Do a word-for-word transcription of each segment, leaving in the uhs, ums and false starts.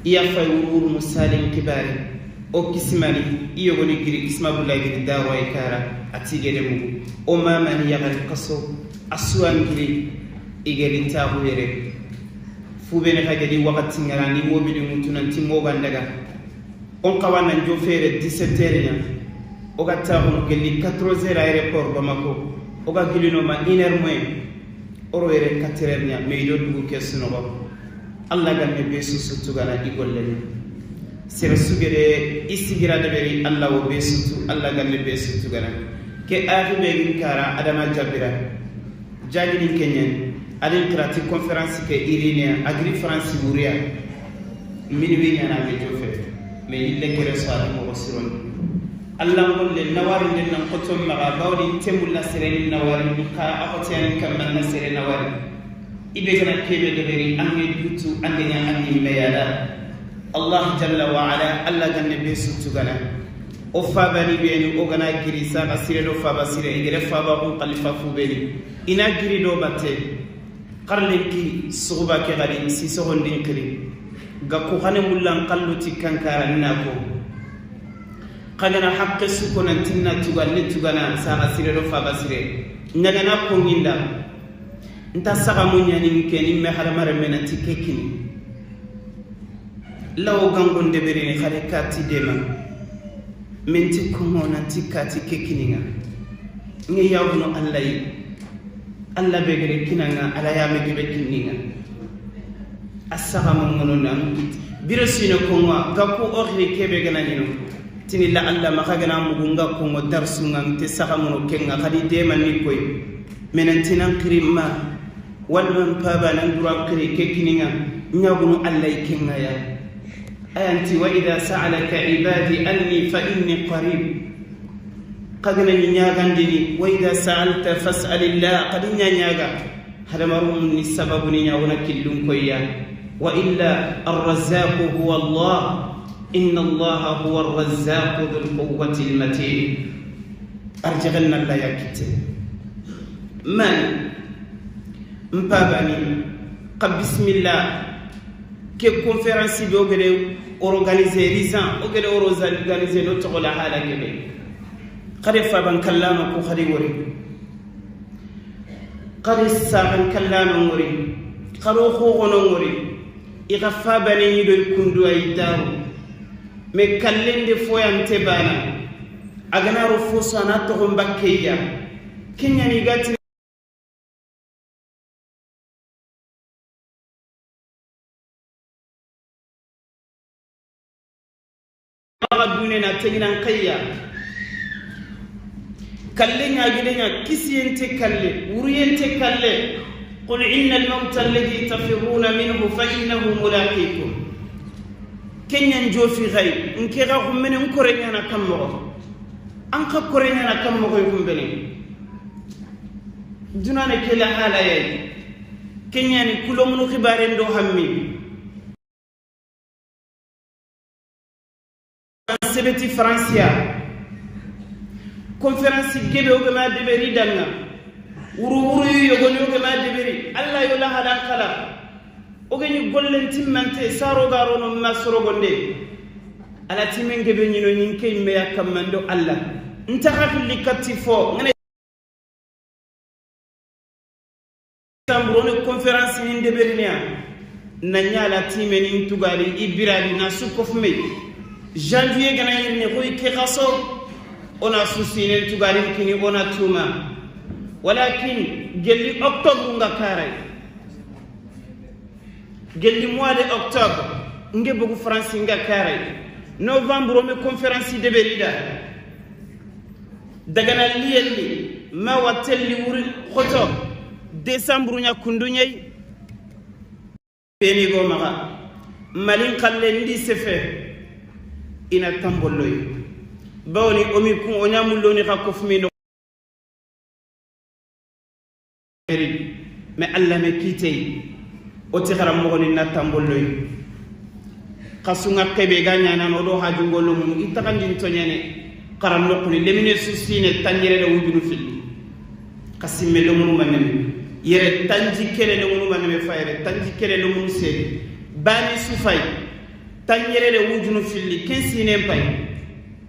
I ya fay wuru wuru musalin kibari. O kisimani, i yogoni giri, kisima bulla giri, dawa i kara, a tigede mugu. O mamani yagari kaso, a suwan giri, i geri taxu yere. Fubene xa gedi waxati ngara ni mobili mutu nanti mogan daga. On xawa nan jofere dix-sept heures ɲa. O ga taxunu gelli quatre heures aéroport Bamako. O ga gilino ma une heure moins. Oro yere quatre heures ɲa, mais i do dugu ke sunoxo. Alla ganne be susu tugana i golle ɲa. Sere sugede i sigira deberi Alla wo be sutu, Alla ganne be su tugana. Ke axi be gin kara Adama jabira. Jaginin keɲen, adin kirati conférence ke Irine, agri France wuriya. Minuit ɲana me jofe. Mais yille kere so adi moxo siron. Alla ngolle nawari nden nan xoto maxa, bawdi temulla sere ni nawari, ka a xotiyanin kamman na sere nawari. I be gana kebe deberi, an ŋe dutu, an de ɲa an ni meyada. Allah jalla wa ala, Alla ganne be su tugana. O fabani beni, o gana giri saga sire do faba sire, i gere faba kun xalifa fu beni. I na giri do batte. Xarlenki suxuba ke gadi, si soxondin xiri. Ga ku xane mullan xallu ti kankara ni na ko. Xa gana haqqe su ko nan tinna tuga, ni tugana, saga sire do faba sire. Ɲagana ko ŋinda. Nta saga mu ɲani nke ni me hadamaren me nanti ke kini. Lawo gangon deberini xare kati dema. Menti kongo nanti kati ke kiniŋa. Nge yawuno Alla yi. Alla be gere kinaŋa, Alla ya me gebe kiniŋa. A saga mu ngono nan. Biro sino kongo, ga ku oxiri kebe gana ɲino. Tini la Alla maxa gana mugu nga kongo darsu nga te saga muno kenga, xadi dema ni koy. Menen tinan xirimma. Walman paba nan duran xiri ke kiniŋa, ɲagunu Alla i kenga ya. Ayanti, "Wa idha sa'alaka ibadi anni fa inni qarib." Xa gana ni ɲagandini, "Wa idha sa'alta fas'alillah," xadi ɲa ɲaga. Hadamarum ni sababu ni ɲaguna killun koyya. Wa illa arrazzaqu huwa Allah. Inna Allah huwa arrazzaqu dhul quwwati almatin. Arjaxen na Alla ya kitte. Man? Mpabani, xa bismillah. Ke conférence be o gede organiser, Rizan, o gede organiser no toxo la hala gede. Xade faban kallano ko xadi wori. Xade saxan kallano wori. Xaro xoxono wori. I xa fabane ni do kundu ay daru. Mais kallende foyante bana. A gana ro foso a na toxo mbakkeya. Kenyani gati Maxa dune na teginan kayya. Kalle ɲagide ɲa kisiyente kalle, wuriyente kalle. Qul inna almawta alladhi tafirruna minhu fa innahu mulaqikum. Kenyan jofi xay, nke ga xummene n kore ɲana kan moxo. An xa kore ɲana kan moxo xumbene. Dunane ke la hala yayi. Kenyani kulomunu xibaren do hammi. Sebeti Faransiya. Conférence gebe o gama deberi danga. Wuru wuru yogoni o gama deberi. Alla yo la halan kala. O gani gollen timmante saro garono masoro gonde. Ala timen gebe ɲino ɲin ke me yakamando Alla. Nta hakili katti fo. Décembre, on est conférence ni ndeberiniya. Na ɲala timeni ntugari ibiradi na su kofume. Janvier gana yirini xoy ke xaso. Ona su sinen tugari kini ona tuma. Walakin gelli octobre nga karay. Gelli mois de octobre nge bogu France nga karay. Novembre, on est conférence deberida. Dagana liyelli ma wattelli wuri xoto. Décembre ɲa kundu ɲayi. Beni go maxa malin xalle ndi sefe. Ina tambolloyi bawni omi kun o ɲa mulloni xa kofumi no. Mais Alla me kitey. O ti xaran moxoni na tambolloyi. Xa sunga kebe ga ɲana no do hajungolo mu i taxandin toɲene. Xaran noxuni lemine su sine tanjere da wujunu filli. Xa simme lomunu maneme yere tanji kele lomunu maneme fa yere tanji kele lomunu sede. Bani su fay. Tanɲerere wujunu filli, ken sinen pay.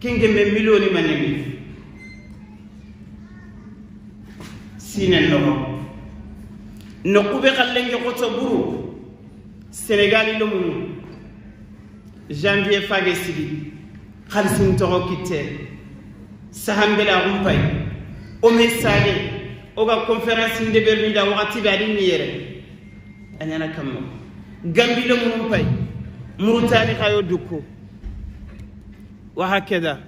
Ken gembe miliyoni manemi. Sinen noxo. Noxu be xallenge xoto buru. Sénégal lomunu. Janvier fage sigi. Xalisin toxo kitte. Sahanbela xumpay. O me sage. O ga conférence ndeberni da waxati be a di miyere. A ɲana kamma. Gambi lomunu pay. Murutani xayo dukku. Wa hakeda.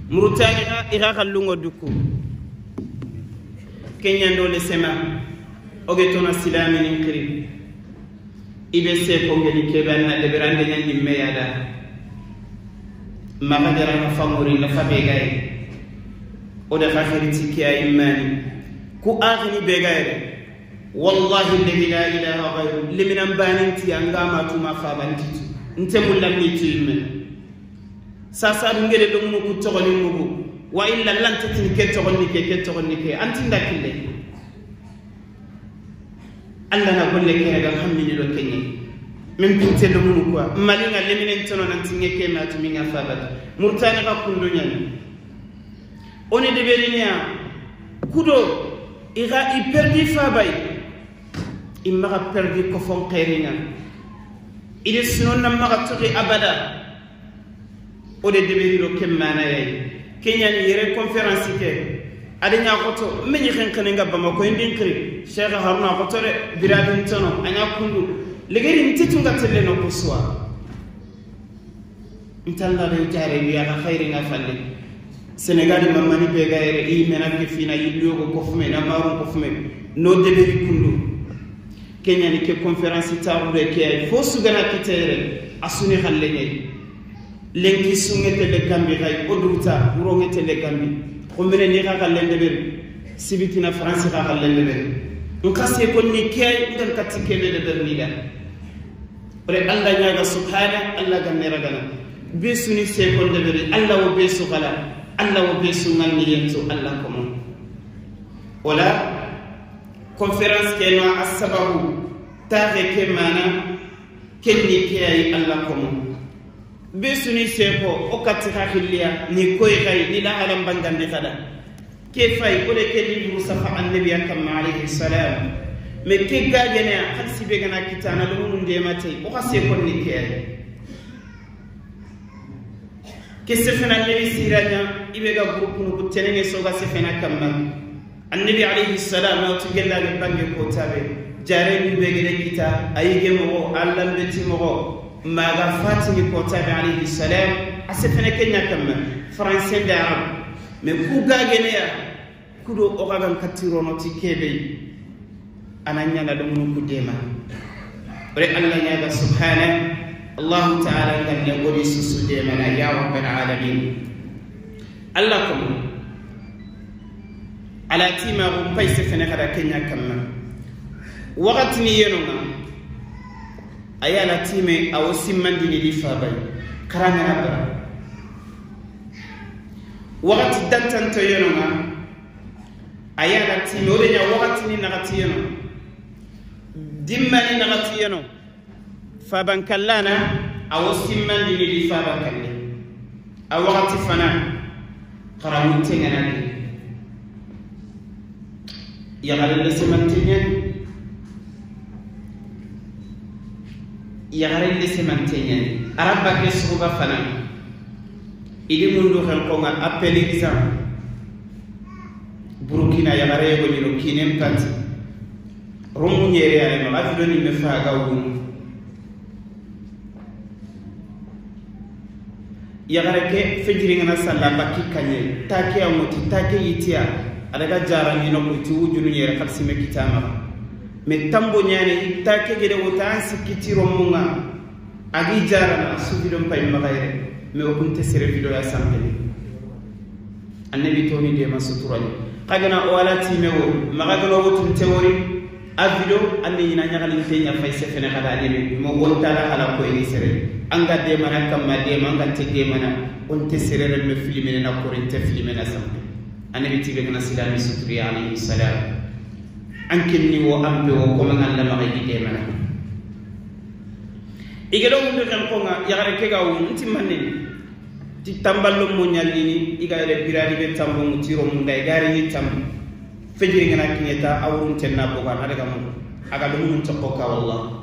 Murutani xa, i xa xallungo dukku. Kenyando le sema. O ge tona silaminin xiri. I be se ko ngeni kebe an na deberande ɲa ɲimme ya da. Maxa dara na famori na fabe gaye. O da xa xiri ti ke a imani. Ku axini be gaye. Wallahi alladhi la ilaha ghayru, liminan baninti an ga ma tuma fabantitu. Nte mullan ni tu yimme. Sasa dungere do mu ku togoni mugu. Wa illa lan tetini ke togoni ke, ke togoni ke. Antinda kille. Allah na golle ke ga hammini do kenye. Min pinte do mu quoi. Malinga leminen tono nan tinge ke ma tu minga fabata. Murtani ga kundu nyani. O ni deberini ya, kudo, i ga i perdi fabay, i maxa perdi kofon xeeringa. I de sinon na maxa toxi abada. O de deberi do ken mana yayi. Kenyani yere conférence ke. A de ɲa xoto, me ɲi xenxene nga Bamako, i ndin xiri. Cheikh Haruna xoto de, biradin tono, a ɲa kundu. Legeri ntitu nga telle no kuswa. Ntalla de jare wi aga xayri nga falle. Sénégal mamani be ga yere i mena ke fina yillu yogo ko fume na marun ko fume. No deberi kundu. Kenyani ke conférence taxu de ke ay fo sugana kitere. A suni xalle ɲay. Lenki sunge tele gambi xay o duta wuronge tele gambi. Xumbene ni xa xalle ndeberi. Sibitina France xa xalle ndeberi. Nka se konni ke ay ngan katti kebe de bernida. Ore Allah ɲaga subhana, Allah ganne ragana. Be suni se kon deberi, Allah wo be su gala, Allah wo be su nganni yentu Allah komo. Wala conférence ke no a sababu taxe ke mana kenni ke ay Allah komo. Be suni se ko o katti xa xilliya ni koy xay ni la halam bangandi xada. Ke fay, o de ke livre safa annabiya kamma alayhi salam. Mais ke gagene a, xalisi be gana kitana do mun de matay, o xa se konni ke ay. Ke sefena annabi siranya, i be ga groupe nu ku tenenge so ga sefena kamma. Annabi alayhi salam, na tu gella ne bange ko tabe. Jare ni be gede kita, ayi ge mo, Allah beti mo. Maga fatini kota be alayhi salam, a sefene kenya kamma, français da arab. Mais ku gagene ya, kudo o gagan katirono ti kebe. Ananya na dum ku dema. Ore Allah ɲaga subhana, Allah ta'ala ngal ne wori susu dema na ya rabbal alamin. Allah komo. Ala tima rum pay sefene xada kenya kamma. Waxati ni yenonga. Aya la time a wo simmandini di fabay. Karangana bara. Waxati dantanto yenonga. Aya la time o de ɲa waxati ni naxati yeno. Dimmani naxati yeno. Faban kallana, a wo simmandini di faban kalle. A waxati fana, xaramunte ŋana ke. Yaxare lesemante ɲani. Yaxare lesemante ɲani. Araba ke suxuba fana. Idi mundu xen konga appel exam. Burkina yaxare yogo ɲino kinen pati. Romu ɲere ya ma avion ni me fa ga wunu. Yaxare ke fejiri ŋana salla bakki kaɲe, take a ŋoti, take yitiya, a daga jara ni no ko ti wujunu ɲere xalisi me kitama. Me tambo ɲane, take gede wota an sikki ti romunga. A gi jarana su vidéo pay maxa yere, mais o kunte sere vidéo ya sanpene. Annabi toni de ma suturani. Xagana o ala time wo, maxa gana o tunte wori, a vidéo, ande ina ɲaxalinte ɲa fay sefene xada deme, mo wonta la ala ko ini sere. Anga de mana kamma de ma, anga te de mana, onte sere remme filmene na korinte filmene na sanpe. Annabi tibe gana silami suturi alayhi salam. An kinni wo ampe wo koma ngalla maxa gi de mana. I ga do mundu ken konŋa, yaxare ke ga wu nti manne. Ti tamballo mo ɲallini, i ga re biradi be tambo mu tiro munda, i ga ri ni tambo. Fejiri ngana kiɲe ta, a wurun tenna boga, na daga mu. A ga do mun tokko ka, wallah.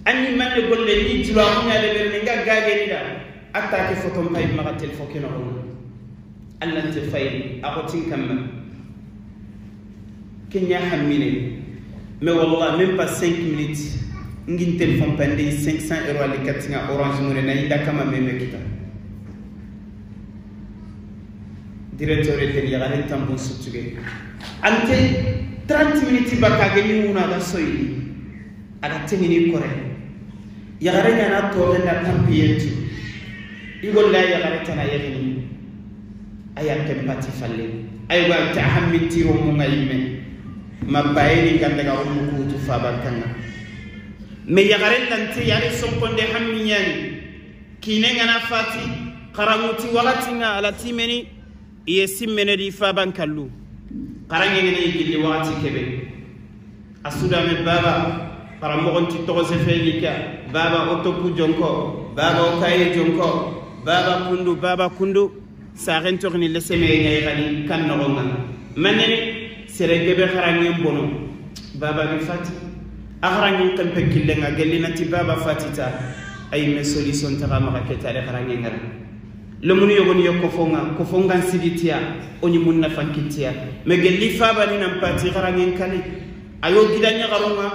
Anni manne golle ni tula mu ɲa de ber ni ga gage ni da. Atta ke foto mpay maxa telefo ke no. Alla nte fayini, a xotin kamma. Kenya hammine. Mais wallah, même pas cinq minutes. Ngin téléphone pande cinq cents euros ali katinga Orange Money na inda kama meme kita. Directeur de yaxaren tambon sutuge. Ante trente minutes baka gani wuna da soyi. A ga teŋini kore. Yaxare ɲana toxen da tampiyen tu. I golla yaxare tana yaxini. A ya ken pati falle. Ay wa ta hammin tiro mu ŋa yimme. Ma bayeni ganda ga ummu kutu fabankanŋa. Mais yaxare lante yare sonkonde hammi ɲani. Kine ngana fati, xaraŋuti waxati ŋa a la timeni. I ye simmene di faban kallu. Xaraŋe ngene i gilli waxati kebe. A sudame baba, xaramoxon ti toxo sefe ni ka, baba o toku jonko, baba o kaye jonko, baba kundu, baba kundu. Saxen toxini leseme ɲayi xani kan noxonŋa. Manene, sere gebe xaraŋen bono. Baba ni fati. A xaraŋen kempe killenŋa, gelli nanti baba fati ta. Ayi me solution taxa maxa ke tare xaraŋen ŋara. Lemunu yogoni yo kofonŋa, kofonŋan sigitiya, o ɲi mun nafan kittiya. Me gelli fabani nan pati xaraŋen kali. A yo gida ɲaxaronŋa,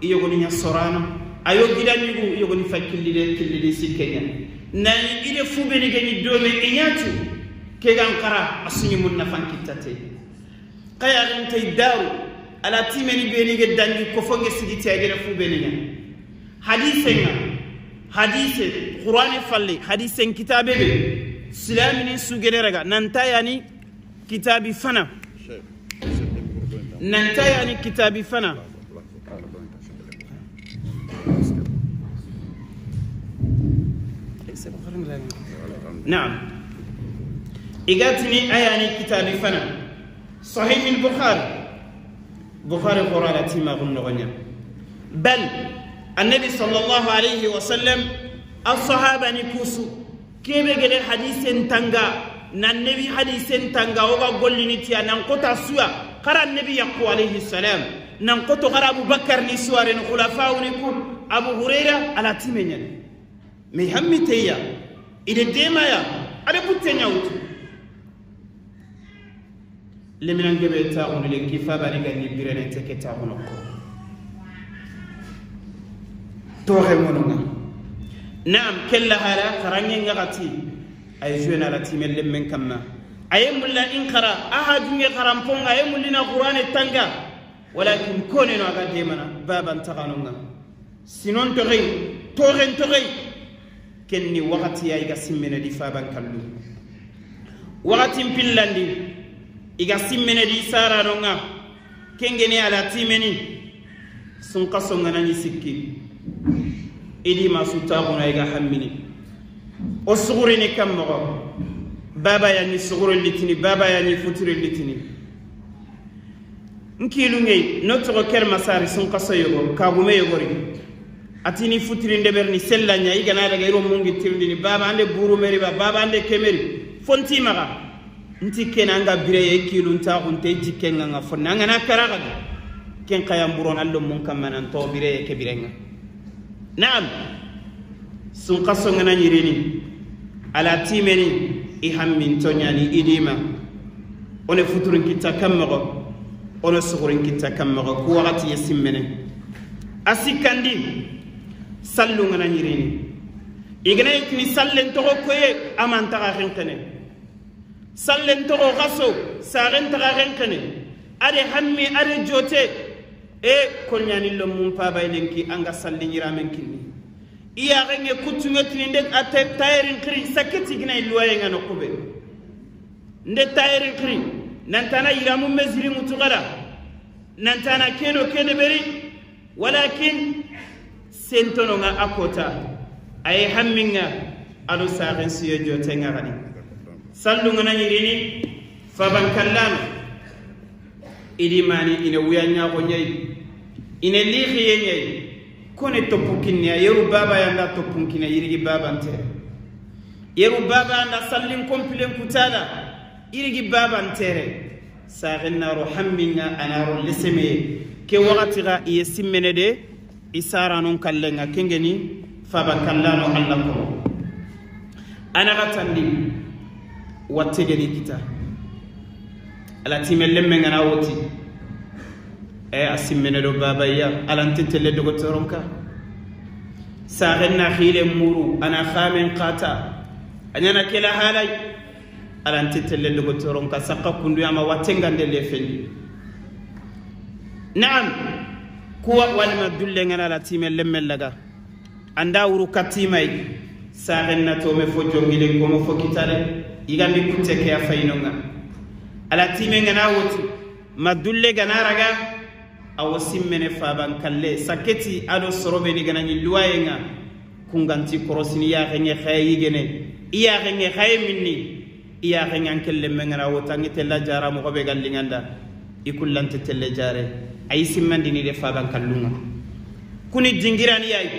i yogoni ɲa sorana. A yo gida ɲugu, i yogoni fa killide, killidi sikkeɲa. Nani ide fu beni geni dome i ɲatu, ke gan xara, a su ɲi mun nafan kittate. Xaya gentey daru, a la timeni beni ge dangi kofonŋe sigitiya gere fu beni ɲa. Hadise ŋa, hadise, Qur'ane falle, hadisen kitabe be, silamini su gere raga, nanta yani kitabi fana. Nanta yani kitabi fana. Naam. I ga tini a yani kitabi fana. Sahih al-Bukhari. Bukhari xora la tima gun nogonya. Bal annabi sallallahu alayhi wa sallam, as-sahaba ni kusu. Kebe gede hadisen tanga, nan nebi hadisen tanga, o ga gollini tiya, nan kota suya, xara nebi yakku alayhi salam, nan koto xara Abu Bakar ni suwaren khulafa'u ni ku, Abu Hurayra, a la timeɲan. Me hammi teya, ide demaya, ade butte ɲawtu. Leminan gebe taxundi lenki fabani gani birene teke taxuno ko. Toxe mononga. Naam, kella hala xaraŋe ŋaxati. Ay juena la timen lemmen kamma. Aye mulla in xara, a hajunge xaranponga, aye mullina Qur'ane tanga. Walakin koneno a ga demana, baban taxanonga. Sinon toxey, toxen toxey. Ken ni waxati ya i ga simmene di faban kallu. Waxatin pillandi, i ga simmene di saranonga. Kengene a la timeni. Sunkaso ŋana ni sikki. I di ma su taxuna i ga hammini. O suxurini kan moxo. Baba ya ni suxuri litini, baba ya ni futuri litini. N kilu ŋey, no toxo ker masari sunkaso yogo, kagume yogori. Atini futiri ndeberni sella ɲa, i gana daga iro mungi tirindini, baba ande buru meri ba, baba ande kemeri. Fonti maxa. Nti kena anga bireye kilun taxunte jikke ŋa ŋa fonna, anga na karaxa. Ken xaya mburon allo mun kamma nan to bireye ke birenŋa. Naam. Sunkaso ŋana ɲirini, a la timeni, i hammin toɲani i dima. O ne futurin kitta kan moxo, o ne suxurin kitta kan moxo, ku waxati ye simmene. A sikkandi, sallu ŋana ɲirini. I gana yi kini sallen toxo koye, a man taxa xenxene. Sallen toxo xaso, saxen taxa xenxene. A de hammi, a de jote. E, koɲani lomun pabay lenki, anga salli ɲiramen kinni. I yaxenge kuttuŋe tini nde a te-, tayerin xiri, sakketi gina i luwayenŋa noxu be. Nde tayerin xiri, nantana yiramu mesiri mutu xada. Nantana keno ke deberi, walakin sentononŋa a kota. A ye hamminŋa, a do saxen siye jotenŋa xadi. Sallu ŋana ɲirini, faban kallano. I di mani, i ne wuya ɲaxo ɲayi, i ne lixiye ɲayi, Kone toppu kinniya, yeru baba yanda toppun kina, yirigi baban tere. Yeru baba yanda sallin kompilen kutala, yirigi baban tere. Saxen na ro hamminga, a na ro lesemeye. Ke waxati ga i ye simmene de, i saranon kallenga, kengeni faba kallano Alla kono. A na ga tandi, watte geni kita. Ala time lemme ngana woti. E, a simmene do babaya, alante telle dogotoronka. Saxen na xile muru, a na xamen xata. A ɲana kela halay. Alante telle dogotoronka, saxa kundu yama watte ngande lefendi. Naam, kuwa walima dulle ngana ala time lemme laga. Anda wuru katimay, saxen na tome fo jongile komo fo kitale, igandi kutte ke a fayinonga. Ala time ngana woti, ma dulle gana raga, awo simmene faban kalle, saketi ado sorobe ni gana ni luwayenga, kunganti korosini yaxenge xaye yigene, i yaxenge xaye minni, i yaxenge an kelle mengana wota ngi tella jara moxo be gallinganda, i kullante telle jare, ayi simmandini de faban kallunga. Kuni dingirani yayi,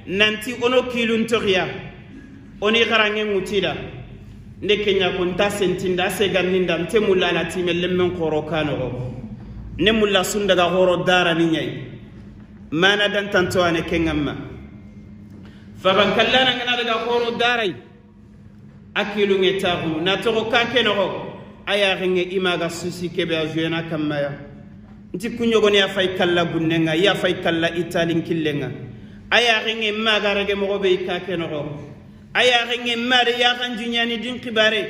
nanti ono kilun toxiya, oni xarange ŋutida, nde kenya ko nta sentinda, a seganninda, nte mulla ala time lemmen xoro kanoxo, ne mulla sundaga xoro darani ɲayi, mana dantanto ane kengamma. Faban kallana ngana daga xoro daray, a kilunge taxunu, na toxo ka ke noxo, a yaxenge imaga susi kebe a jouena kammaya. Nti kuɲogoni a fay kalla gunnenga, ya fay kalla italin killenga. A yaxenge maga rege moxo be i ka ke noxo. A yaxenge made yaxanju ɲani din xibare,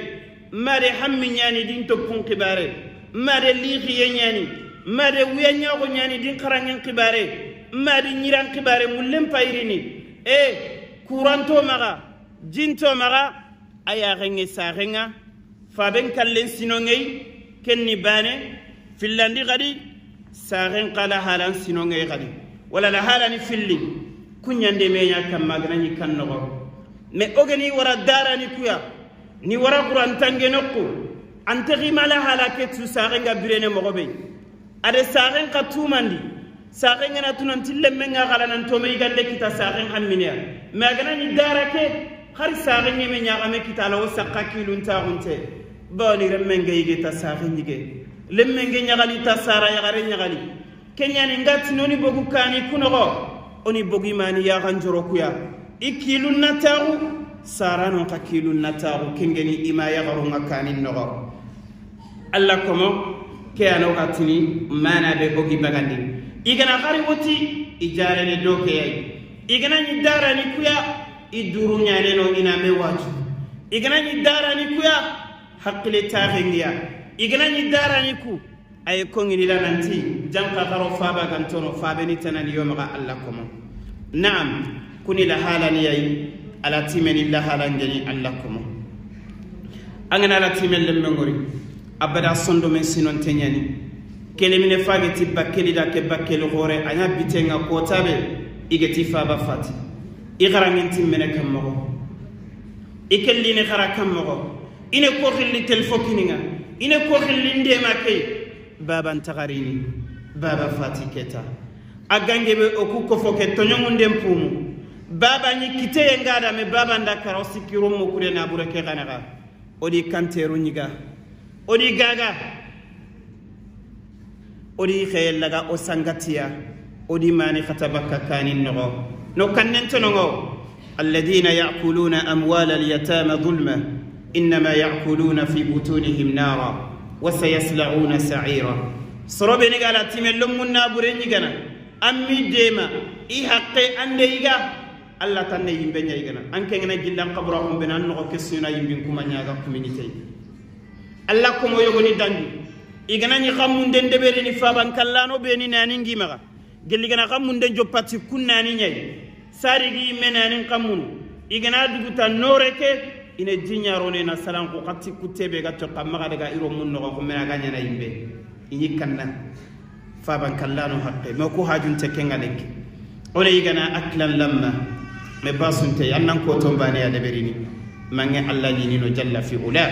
made hammi ɲani din toppun xibare, made lixiye ɲani, made wuya ɲaxo ɲani din xarangen xibare, made ɲiran xibare mullen payirini. E, kuranto maxa, jinto maxa, a yaxenge saxenga, faben kallen sinongey, kenni bane, fillandi xadi, saxen xala halan sinongey xadi, wala la halani filli, kuɲande meɲa kamma ganaɲi kan noxo. Mais o gani wara darani kuya, ni wara qurantange noqu, ante ximala hala ke tu saxenga birene moxo be. Ade saxen xa tumandi, saxen ngana tunanti lemmen ga xala nan tome yigande kita saxen hammineya. Mais a gana ni dara ke, xari saxen ɲeme ɲaxame kita ala wo saxa kilun taxunte. Bawani remmen ga yige ta saxen yige. Lemmen ga ɲaxali ta sara yaxare ɲaxali. Keɲani nga tinoni bogu kani kunoxo. Oni bogu imani yaxan joro kuya. I kilun na taxu, saranon xa kilun na taxu, kengeni ima yaxarunga kanin noxo. Alla komo, ke ano ga tini, mana be bogi bagandi. I gana xari woti, i jarene do ke yayi. I gana ni darani kuya, i duru ɲaneno ina me waju. I gana ni darani kuya, hakkile taxengiya. I gana ni darani ku, aye kongini la nanti, janka xaro faba gantono, fabe ni tanani yomaxa Alla komo. Naam, kuni la halani yayi, ala timeni la halangeni Alla komo. Angana ala timen lemmen gori, abada sondomen sinonte ɲani. Kelemine fage ti bakkeli da ke bakkeli xore, a ɲa bitenga kotabe, i geti faba fati. I xarangen timmene kan moxo. I kelline xara kan moxo. I ne ko xilli telefo kininga, i ne ko xilli ndema ke. Baba ntaxarini, baba fati keta. A gange be o ku kofo ke toɲoŋunden pumu. Baba ni kiteye nga da me baba nda kara o sikiro mo kure na bure ke ganaga. O di kanteru ɲiga. O di gaga. O di xeye laga o sangatiya, o di mani xata bakka kanin noxo. No kannen tonongo, alladhina ya'kuluna amwala al-yatama zulma, innama ya'kuluna fi butunihim nara, wa sayaslawna sa'ira. Sorobe ni gala timen lomun na bure ɲigana, ammi dema, i haqqe ande yiga, Alla tanne yimbe ɲa yigana. An kengana gillan kabura xumbe na noxo kesuna yimbin kuma ɲaga kuminitey. Alla komo yogoni dangi. I gana ni xammunden deberini faban kallano be ni nani ngimaxa. Gelli gana xammunden joppati kun nani ɲayi. Sari gi yimme nani xammunu. I gana duguta nore ke, ine jiɲarone na salanku xatti kutte be ga toxa maxa daga iro mun noxo xo mena ga ɲana yimbe. I ɲi kanna. Faban kallano haqqe, mais ku hajunte kenga lenki. O ne yigana aklan lamma, mais basunte, annan ko tombane ya deberini. Mange Alla ɲinino jalla fi ula.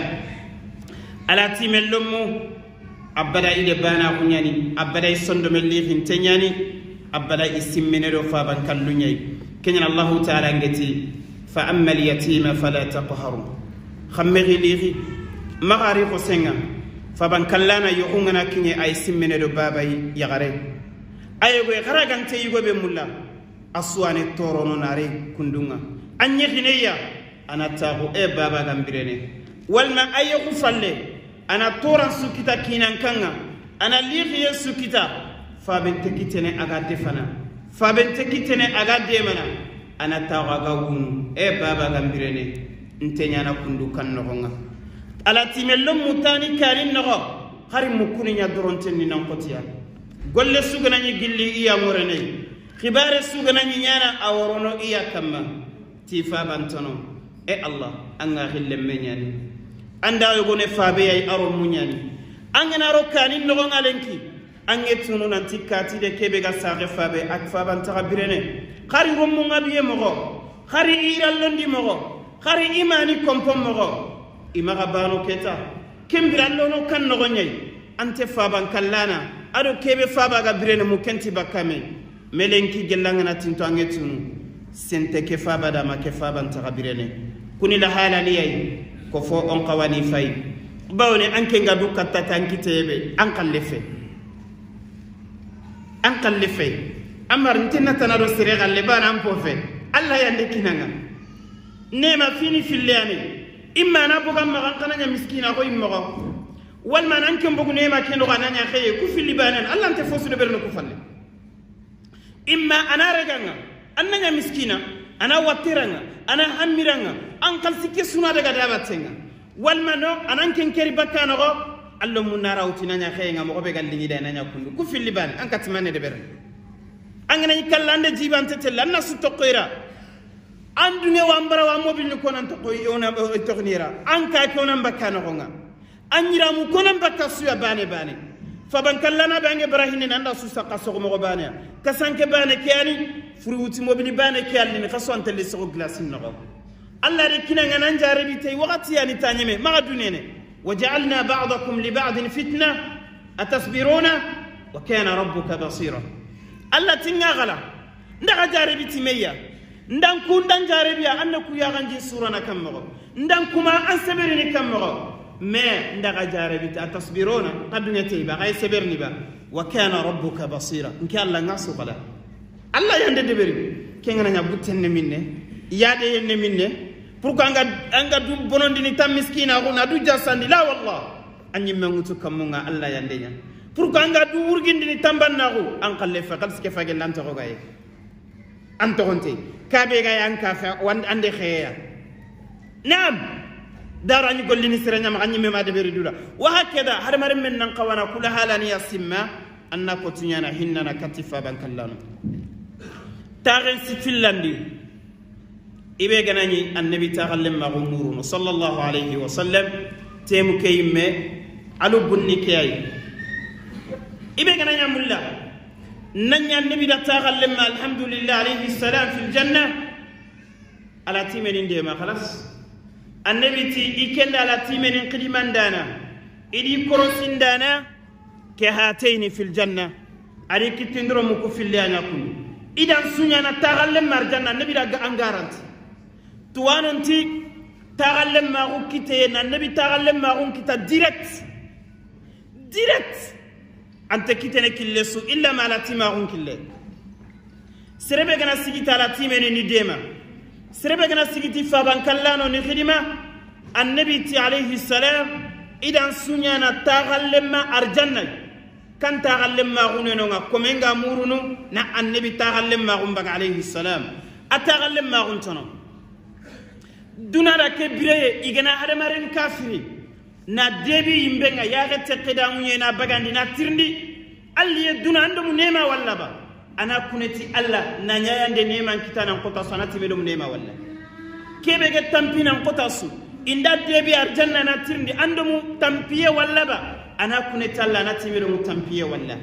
Ala timen lommu, abada ide bana kuɲani, abada i sondomen lixinte ɲani, A bala i simmene do faban kallu ɲa yi. Ken ɲa ni Allahu Taala ŋa ti, "Fa amma al-yatima fala taqhar." Xa mexi lixi, maxa ri xosen ŋa. Faban kallana yoxu ŋa na kiɲe a yi simmene do baba yi yaxare. A yogo yi xa ra ga nte yugo be mulla. A suwane torono na ri kundun ŋa. A ɲexine ya, a na taxu, e baba ga n birene. Walma a yoxu falle, a na toran su kita kinan kan ŋa, a na lixiyen su kita, faben nte kitene a ga defana, faben nte kitene a ga demana, a na taxu a ga wunu, e baba ga n birene, nte ɲana kundu kan noxon ŋa. A la timen lo mutani kanin noxo, xari mukuni ɲa doronten ni nan xotiya. Golle su ga na ɲi gilli i ya ŋorene, xibare su ga na ɲi ɲana a worono i ya kamma. Ti fabantono, e Allah, an ga xillen me ɲani. An da yogone fabe yayi a ro mu ɲani. An ga na ro kanin noxon ŋa lenki, an ŋe tunu nanti kati de kebe ga saxe fabe, a faban taxa birene. Xari ro mu ŋa biye moxo, xari i rallondi moxo, xari i mani kompon moxo. I maxa bano keta, ken bira lono kan noxo ɲa yi. An te faban kallana, a do kebe faba ga birene mu kenti bakka me. Melenki gella ŋa na tinto an ŋe tunu. Sente ke faba da ma ke faban taxa birene. Kuni la halani yayi, ko fo on xawani fay. Bawne an ke ŋa du katta tan kiteye be, an xalle fe. An xalle fe. Amar nte na tana do sere xalle bana an po fe. Allah yande kinan ŋa. Nema fini filleyane. Imma na boga maxa an xa na ɲa miskina xo i moxo. Walma nan ken bogu nema ken noxo a na ɲa xeye ku filli banen. Allah nte fosu de berno ku falle. Imma a na regan ŋa, a na ɲa miskina, a na watteran ŋa, a na hammiran ŋa, an xalsi ke suna daga dabaten ŋa. Walma no, a nan ken keri bakka noxo, Allah mun na ra wuti na ɲa xeye ŋa, moxo be ga liŋi da na ɲa kundu. Ku filli bane, an katimane de bere. An ga na ɲi kalla an de jibante tella, an na su toxoyra. An dunge wa n bara wa mobil ni konan toxoy, ona, eh, toxnira. An ka ke onan bakka noxon ŋa. An yiramu konan bakka suya bane bane. Faban kallana be an ge barahine nan da su saxa soxo moxo bane ya. Kasanke bane ke yani, furi wuti mobili bane ke yalini, xa so an telle soxo glasin noxo. Allah de kinan ŋa nan jarabi tey waxati yani ta ɲeme, maxa dunene. Wa ja'alna ba'dakum li ba'din fitna, atasbiruna, wa kana rabbuka basira. Allah ti ŋa xala, n da xa jarabi ti me ya. N da n ku n da n jarabi ya, an na ku yaxanji surana kan moxo. N da n kuma an seberini kan moxo. Mais n da xa jarabi ti, atasbiruna, xa dunge tey ba, xa yi seberini ba. Wa kana rabbuka basira. N ke Allah ŋa su xala. Allah yande deberi. Ke ŋa na ɲa butten ne minne. Yade yenne minne. Pourquoi an ga, an ga du bonondini tan miskina xo na du jasandi la wallah. An ɲimme ŋutu kammun ŋa Allah yande ɲa. Pourquoi an ga du wurgindini tan bannaxu, an xalle fe, xalsi ke fage lan toxo gaye. An toxonte. Kabe gaye an ka fe, wan-, an de xeya. Naam. Daro an ɲi gollini sere ɲa maxa, an ɲimme ma deberi dula. Wa hakeda, hadamaren men nan xawana kula halani ya simma, an na kotu ɲana hinnana kati faban kallano. Taxen si fillandi. I be ga na ɲi annabi taxallen maxu muruno, sallallahu alayhi wa sallam, temu ke yimme, alu bunni ke ayi. I be ga na ɲa mulla, na ɲa annabi da taxallen ma, alhamdulillah, alayhi salam fil janna. Ala timenin de ma, xalas. Annabi ti, i kenda ala timenin xidimandana, i di korosindana, ke hatayni fil janna. A di kittindiro muku fille a ɲa kunu. I da n su ɲana taxallen ma arjanna, annabi da ga an garanti. Tuwanon ti taxallen maxu kiteye, na annabi taxallen maxun kita direct. Direct. An te kitene kille su, illa ma ala timaxun kille. Sere be ga na sigi ti ala timeni ni dema. Sere be ga na sigi ti faban kallano ni xidima. Annabi ti alayhi salam, i da n su ɲana taxallen ma arjanna. Kan taxallen maxu neno ŋa, komen ga murunu, na annabi taxallen maxun baga alayhi salam. A taxallen maxun tono. Duna da ke bireye, i ga na hadamaren kafiri. Na debi yimbe ŋa, yaxe tekke da muɲe na bagandi, na tirindi. Alliye duna an do mu nema walla ba. A na kuneti Allah, na ɲayande neman kita nan kota su, a na time do mu nema walla. Kebe ge tampi nan kota su. I nda debi arjanna na tirindi, an do mu tampiye walla ba. A na kuneti Allah, a na time do mu tampiye walla.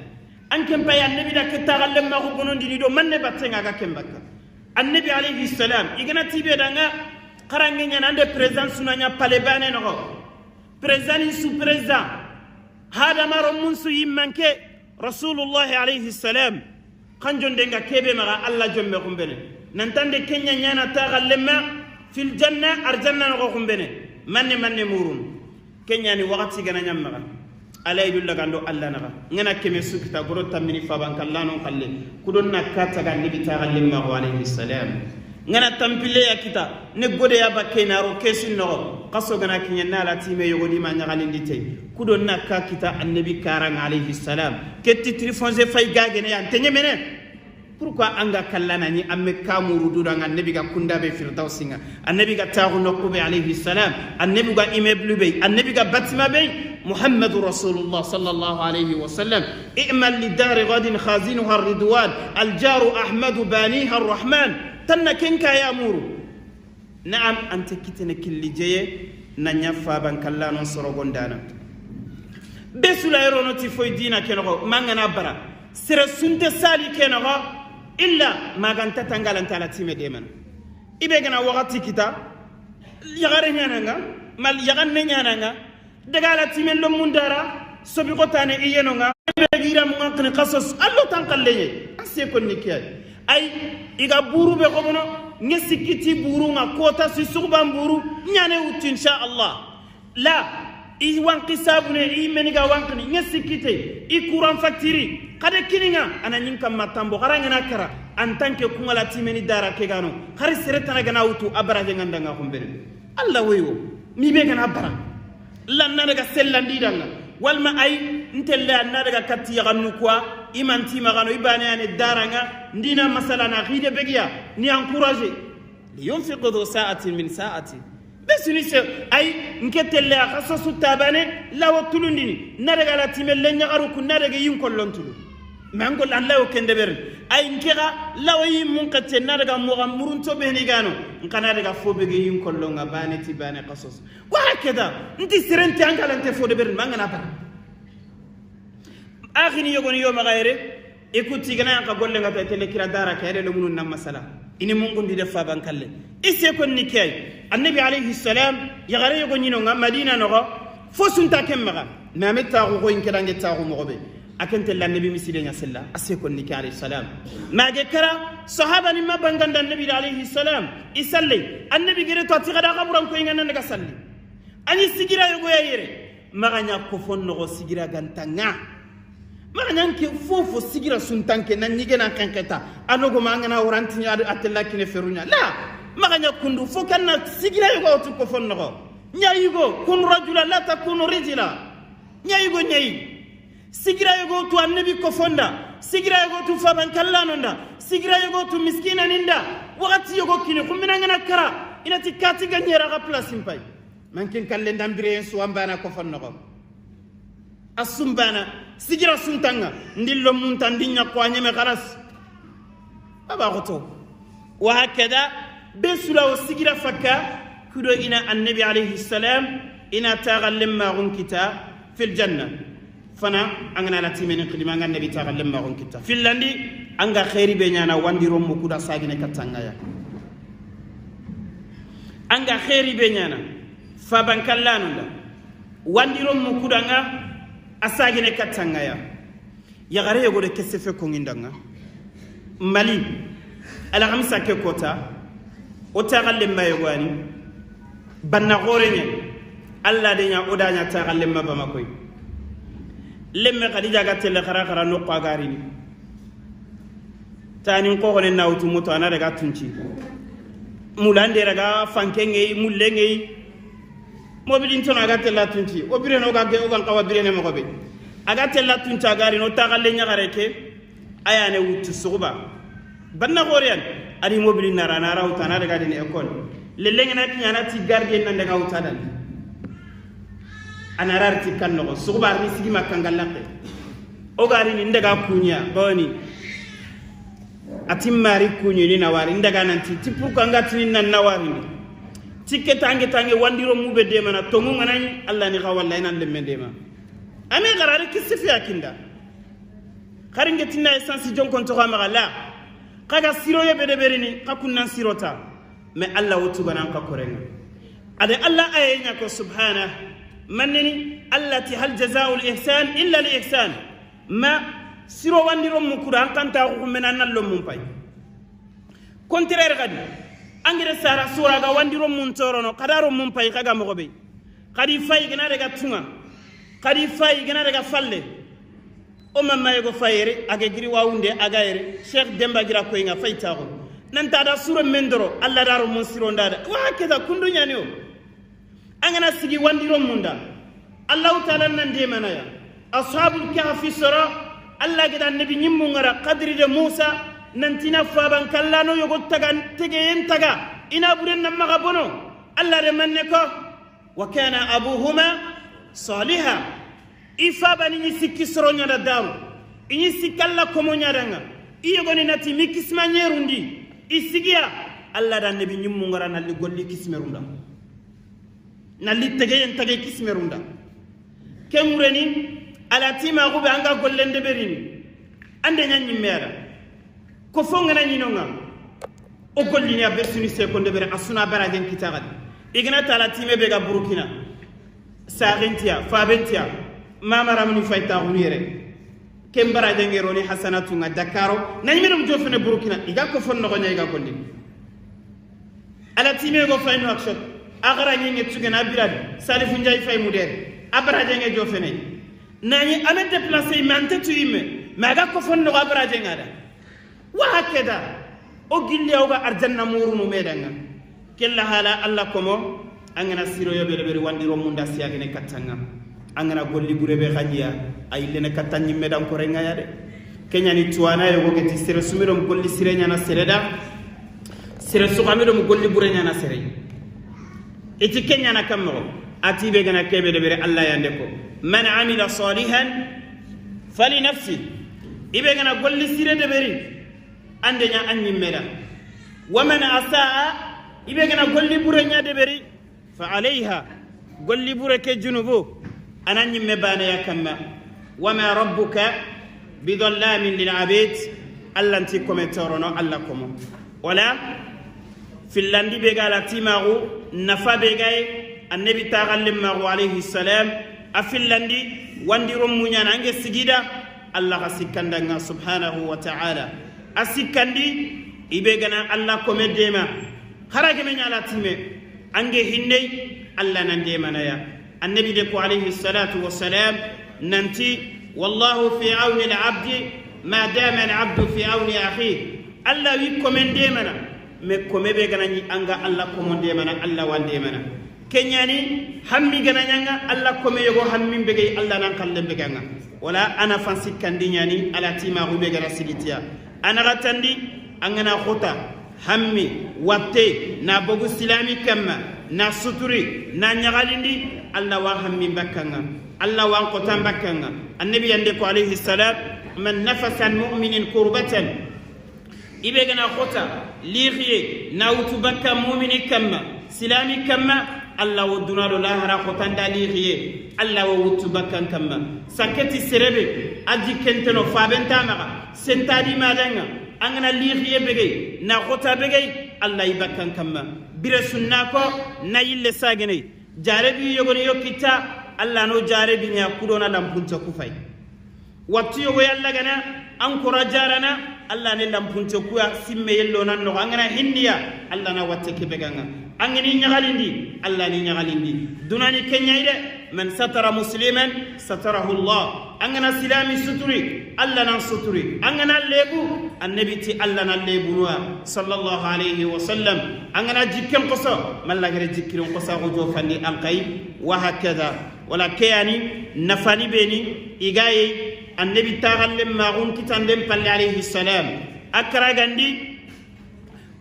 An ken pay annabi da ke taxallen maxu bonondini do manne batten ŋa ga ken bakka. Annabi alayhi salam, i ga na tibe da ŋa, xarange ɲana ande président su na ɲa palais bane noxo. Président ni su président. Hadama ro mun su yimmanke, Rasulullahi alayhi salam. Xanjonde nga kebe maxa, Alla jonme xumbene. Nantande kenya ɲana taxallenma fil janna, arjanna noxo xumbene. Manne manne murun. Kenya ni waxati gana ɲammaxa. Alay dulla gando Alla naxa. Ngana keme su kita goro tammini faban kallano xalle. Kudon na kata ga Annabi taxallenma xo alayhi salam. Ngana tampille ya kita, ne gode ya bakke na ro kesin noxo. Xaso gana kiɲe na la time yogodi ma ɲaxalindi te. Kudon na ka kita Annabi karanga alayhi salam. Ke titiri fonse fay gagene ya ntenye mene. Pourquoi an ga kallana ni amme kamuru dudanga Annabi ga kunda be firdausinga, Annabi ga taxu noqu be alayhi salam, Annabi ga immeuble be, Annabi ga bâtiment be? Muhammadu Rasulullah sallallahu alayhi wa sallam. I'mal li dari ghadin khazinuha ridwan, al jaru Ahmadu baniha rahman. Tanna kenka ya muru. Naam, ante kitene killi jeye, na ɲa faban kallano sorogondana. Be sula yerono ti foy dina kenoxo, mangana bara. Sere sunte sali kenoxo, illa maganta tangalanta la time demana. Ibe gana waxati kita, yaxare ɲananga, mal yaxanne ɲananga, daga la timen do mundara, sobi xotane i yenonga. Be gira mu ŋankini xasos, allo tan xalleye. A se konni ke ay. Ay, i ga buru be xobono, ŋe sikkiti buru ŋa, kota si suxuban buru, ɲane wutu, insha Allah. La, i wanki sabune, i meni ga wankini, ŋe sikkite, i courant facture, xade kininga, ana ɲin kamma tambo, xara ngana kara, en tant que kungala timeni dara kegano, xari sere tana gana wutu, a baraje ngandanga xumbene. Alla woyi wo, mi be gana bara. Lanna daga sellandi danga. Walma ay, ntelle anna daga katti yaxannu kuwa, imanti maxano, i bane ane daranga, ndina masala na xide begiya, ni encourager. Liyunfiq dhu sa'atin min sa'ati. Be suni se, ay, nke telle a xaso su tabane, lawo tulundini, na daga la time le ɲaxaru ku, na daga yin kollon tulu. Mais an gol Allah yo kende berin. Ay nke ga lawo yi mun kacce na daga mo ga murun to be ni gano. Nkana daga fo be ge yin kollo nga bane ti bane qasos. Wa hakeda, nti serenti an galante fo de berin mangana ba. Axini yogoni yo maxa yere, i ku tigana yan xa golle nga ta tele kira dara ke yere le munun na masala. Ini mun gundi de faban kalle. I se kon ni kay. Annabi alayhi salam, yaxare yogo ɲino nga Madina noxo, fo sunta ken maxa. Mais a me taxu xo in kedange taxu moxo be. A ken tella Annabi miside ɲa sella, a se kon ni ke alayhi salam. Mage kara, sahaba ni ma banganda Annabi da alayhi salam. I salle, Annabi gere to a ti xada xaburan ko i nga nan daga salli. Ani sigira yogo ya yere. Maxa ɲa kofon noxo sigira gantanga. Maxa ɲa nke fofo sigira suntanke na ɲige na xenxeta. A nogo ma ngana waranti ɲa a tella kine feruɲa. La, maxa ɲa kundu fo kanna sigira yogo tu kofon noxo. Ɲa yugo, kun rajula, la takunu rijila. Ɲa yugo ɲayi. Sigira yogo tu Annabi kofonda. Sigira yogo tu faban kallanonda. Sigira yogo tu miskina ninda. Waxati yogo kini, xumbina ngana kara. Ina ti kati ga ɲera ga place mpay. Mankin kallen dan bireyen su an bana kofon noxo. A sumbana, sigira suntanga, ndillo munta, ndinya ko a ɲeme xalas. Aba xoto. Wa hakada, be sulawo sigira fakka, kudo ina Annabi alayhi salam, ina taxallen maxun kita, fil janna. Fana, an gana la timeni xidima, an ga Annabi taxallen maxun kita. Fillandi, an ga xeeri be ɲana, wandiro mukuda sagine kattangaya. An ga xeeri be ɲana, faban kallanunda, wandiro mukudanga, a sagine kattangaya. Yaxare yogo de kese fe kongindanga. Mali, alhamisa ke kota, o taxallen ma yogo ani, banna xore ɲa, Allah de ɲa, o da ɲa taxallen ma Bamakoy. Lemme Khadija ga telle xara xara noqu a garini. Tanin koxone na wutu moto, ana daga tunci. Mulande daga fanke ŋeyi, mulle ŋeyi. Mobilin tono a ga tella tunci. O birene o ga ge, o gan xawa birene moxo be. A ga tella tunci a gari no taxalle ɲaxare ke. A ya ne wutu suxuba. Banna xoriyan. Adi mobilin nara, nara wutu, ana daga dini école. Lellengena kiɲana ti gardien nan daga wuta dan. Ana rarti kan noxo. Suxuba arni sigi makka ngallaqe. O gari ni ndaga kuɲa boni. Ati mari kuɲi ni nawari ndaga nanti ti pourquoi nga tini nan nawari ni. Ti ke tange tange wandiro mu be demana tongu ngana ni Allah ni xa walla ina lemme dema. Ame garare kisifi akinda. Xari nge tinna essence jonkon to xa maxa la. Xa ga siro ye be de berini xa kunnan sirota. Mais Allah wo tuganan ka korenga. Ade Allah aye ɲa ko subhana. Mannini Allah ti hal jazaa'ul ihsan illa al ihsan. Ma Siro wandi rommu kuda, an kanta xo mena na lommun pay. Contraire gadi. Angere sara sura ga wandi rommun torono, kada rommun pay kaga moxo be. Kadi fay gana daga tunga. Kadi fay gana daga falle. O mamma yego fayere, age giri wawunde, aga yere. Cheikh Demba gira ko inga fay taxo. Nanta da sura mendoro, Allah da rommun siro ndada. Wa hakeza kundu nyani o. An gana sigi wandi rommun da, Allahu Taala nan demanaya. Ashabul Kahfi soro, Allah gida Nabi ñimmu ngara, Kadri de Musa, nantina faban kallano yogo taga, tegeyen taga, ina buren nan maga bono. Allah de manne ko, wa kana abuhuma saliha. I fabani ñi sikki soro ñada daru. I ñi sikki Allah komo ñadanga. I yogoni nati mi kisma ñerundi. I sigiya, Allah da Nabi ñimmu ngara nalli golli kismerunda. Nalli tegeyen tege kismerunda. Ken ŋureni, ala tima xube anga gollen deberini. Ande ña ñimme ada. Ko fo ngana ñinonga. O gollini a be suni se ko ndebere a suna barajen kitaxadi. Igana tala time be ga Burkina. Saxintiya, fabentiya. Mama ramuni fayta xunu yere. Ken barajen ngeroni Hasanatu nga Dakaro. Na ñimedum jofene Burkina. Iga ko fo noxoña iga gollini. Ala time go fay no action. A gara ñi nge tugena biradi. Salifu Njaay fay mudere. A baraje nge jofene. Nani ame déplacer mais ante tu imme. Mais aga ko fo no a baraje ngada. Wa hakeda. O gilli o ga arjanna murunu medanga. Kella hala Allah komo. An gana siro yo bere bere wandi romunda siyagene kattanga. An gana golli bure be xajiya, a yillene katta ñimme dan korenga ya de. Keñani tuwana yogo geti sere sumiro golli sire ñana sere da. Sere suxamiro golli bure ñana sere. Iti keñana kammoxo. Ati be gana kebe de bere Allah yande ko. Man amila salihan fali nafsi. Ibe gana golli sire de beri. Ande ña an ñimme da. Wa man asaa. Ibe gana golli bure ña de beri. Fa alayha, golli bure ke junubu, a na ñimme baneya kamma. Wa ma rabbuka bi dhallamin lil abid, Allah nti kome torono, Allah komo. Wala, fillandi be ga la timaxu, nafa be ga ye, annabi taxallen maxu alayhi salam, a fillandi, wandi rommu ñana, ange sigida, Allah xa sikkandanga subhanahu wa ta'ala. A sikkandi, ibe gana Allah kome dema, Hara geme ña la time, ange hinney, Allah nan demanaya. Annabi de ko alayhi salatu wassalam, nanti, wallahu fi awni al-abdi, ma dama al-abdu fi awni akhi. Allah wi komen demana, mais kome be gana ñi anga Allah komon demana, Allah wan demana. Keñani, hammi gana ñanga, Allah kome yogo hammin begey, Allah nan kallen beganga. Wala ana fan sikkandi ñani, ala timaxu be gana sigitiya. Ana gatandi, angana xota, hammi, watte, na bogu silami kamma, na suturi, na ñagalindi, Allah wa hammi bakkanga, Allah wa xota bakkanga. Annabi yande ko alayhi salam, man nafasa an mu'minin kurbatan. Ibe gana xota, lixiye, na wutu bakka mu'mini kamma, silami kamma, Allah wo duna do lahara xotanda lixiye, Allah wo wutu bakkan kamma. Sakketi serebe, a jikkenteno fabenta maxa, sentadi madanga, angana lixiye begey, na xota begey, Allah i bakkan kamma. Bire sunna ko, na yille sageney. Jarebi yogoni yo kitta, Allah no jarebi ña kudona lampunte kufay. Wattu yogo yalla gana, an kora jarana, Allah ne lampunte kuya, simme yello nan no, angana hindiya, Allah na watte kebe ganga. Angani ñagalindi, Allah ni ñagalindi. Dunani keñay de, man satara musliman, satarahu Allah. Angana silami suturi, Allah nan suturi. Angana lebu, annabi ti Allah nan lebu nuwa, sallallahu alayhi wa sallam. Angana jikken koso, mallagere jikkirin kosa go jofandi an kay, wa hakada. Wala keyani, nafani beni, igaye, annabi taxallen maxun kitanden palle alayhi salam. A karagandi,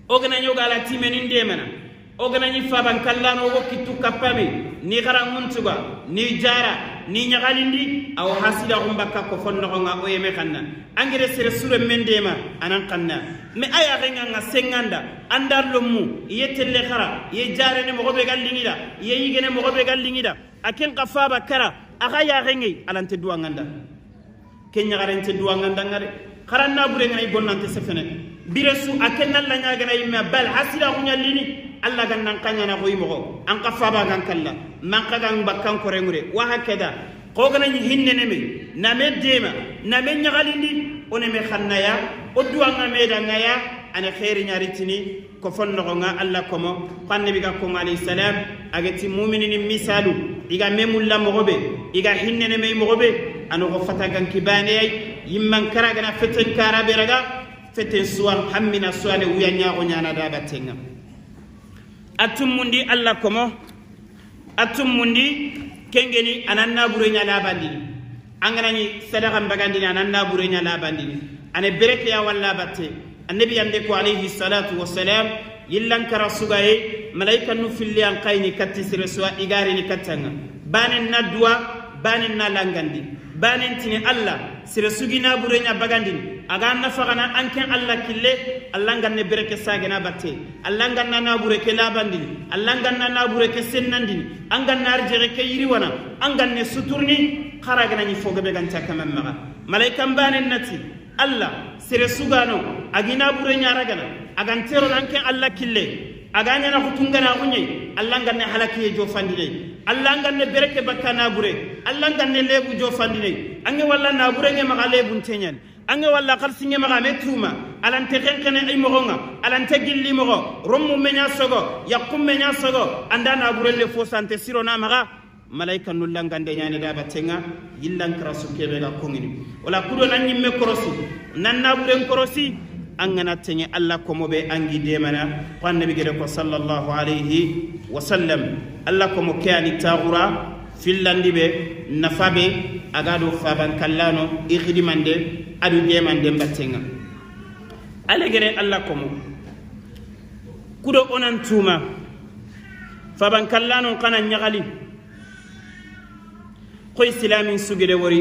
o gana ñoga ala timenin demana. O gana ñi faban kallano o go kittu kappame, ni xara ŋuntuga, ni jara, ni ñagalindi, awo hasida xun bakka ko fon noxonga o yeme xanna. Angere sere sure men dema, anan xanna. Me aya xenga nga senganda, anda lommu, ye telle xara, ye jarene moxo be ga liŋida, ye yigene moxo be ga liŋida. A ken xa faba kara, a xa yaxengey, alante duwanganda. Ken ñaxarente duwangandanga de. Xaranna bure ngana i bonnante sefene. Bire su a ken nalla ñagana yimme bal hasira xuñallini. Allah gan nan xañana xoyi moxo. An xa faba gan kalla. Man xa gan bakkan korenŋure. Wa hakada. Xo ga na ɲi hinne neme, na me dema, na me ɲaxalindi, o neme xanna ya, o duwa ŋa me da ŋa ya, a na xeeri ɲa ri tini, ko fon noxo ŋa Alla komo, xo Annabi ga ko ŋa alayhi salam, a ga ti muminini misalu, i ga me mulla moxo be, i ga hinne neme moxo be, a noxo fata ganki baane ya yi, yimman kara ga na feten kara be raga, feten suwan hammina suwane wuya ɲaxo ɲana da batten ŋa. A tumundi Alla komo, a tumundi kengeni a na nabure ɲa labandini. An ga na ɲi sadaxan bagandini, a na nabure ɲa labandini. A na bereke ya walla batte. Annabi yande ko alayhi salatu wassalam, yillan kara sugaye, malaikanu filli an kayini katti sere suwa i ga rini katta ŋa. Banen na duwa, banen na langandi. Banen tini Alla, sere su gi nabure ɲa bagandini, a ga nafaxana an ken Alla kille, Alla n ga na bereke sagena batte, Alla n ga na nabure ke labandini, Alla n ga na nabure ke sennandini, an ga na arjexe ke yiriwana, an ga na suturni, xara ga na ɲi fo gabe ganta kaman maxa. Malaikan banen na ti, Alla, sere su ga no, a gi nabure ɲa ragana, a ga n tero nan ken Alla kille, a ga ɲana xutungana xuɲe, Alla n ga na halakiye jofandine, Alla n ga na bereke bakka nabure, Alla n ga na lebu jofandine, an ŋe walla nabure ŋe maxa lebun teɲan, an ŋe walla xalisi ŋe maxa me tuma, a lante xenxene ay moxo ŋa, a lante gilli moxo, rommu me ɲa sogo, yaxku me ɲa sogo, an da nabure le fo sante siro na maxa. Malaika nu langande ɲani da batten ŋa, yillan kara su kebe ga kongini. Wala kudo nan ɲimme korosi, nan naburen korosi, an ga na teŋe Alla komo be an gi demana, ko Annabi gede ko sallallahu alayhi wa sallam. Alla komo ke ani taxura, fillandi be, nafa be, a ga do faban kallano, i xidimande, a do demande batten ŋa. Ale gere Alla komo. Kudo o nan tuma, faban kallano xa na ɲaxali. Xoy silamin sugede wori,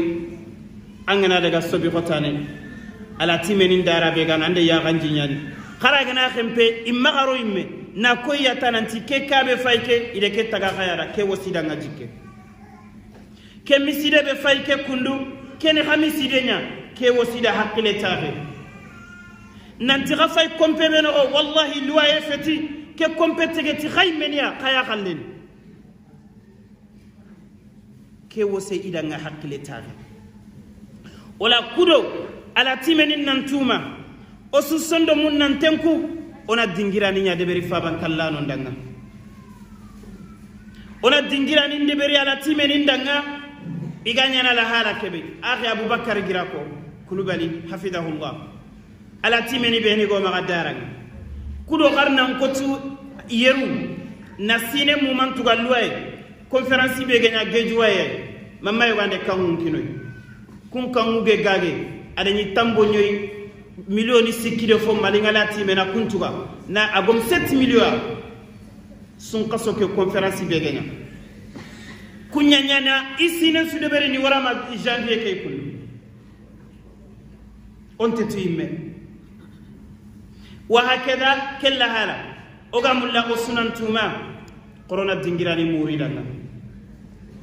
an ga na daga sobi xotane, a la timenin dara be ga na ande yaxan jiɲani. Xara ga na xempe, i maxa ro yimme, na koy ya ta nanti ke kabe fay ke, i de ke taga xaya da, ke wosi da ŋa jikke. Ke miside be fay ke kundu, ke ni xa miside ɲa, ke wosi da hakkile taxe. Nanti xa fay kompe be noxo, wallahi, luwaye feti, ke kompe tegeti xay meniya, xaya xalleni. Ke wose i da ŋa hakkile taxe. Wala kudo, a la timenin nan tuma, o su sondo mun nan tenku, o na dingirani ɲa deberi faban kallano ndaŋa. O na dingirani deberi a la timenin ndaŋa, i ga ɲana la hala kebe. Axi Abubakar Girako, Kulubali, hafidahullah. A la timeni be ni go maxa daraŋa. Kudo xarnan kotu yeru, na sine muman tuga luwaye. Conférence be ga ɲa gejuwaye, mamma yogo ande kanŋun kinoy. Kun kanŋu ge gage, a da ɲi tambo ɲoy, million sikki de fo Mali ŋa la timena kuntuga, na a gom sept millions. Sun xaso ke conférence be ga ɲa. Kuɲa ɲana, i sine su deberi ni warama janvier ke kun. O nte tu yimme. Wa hakeda, kella hala. O ga mulla o sunan tuma. Corona dingirani muri daŋa.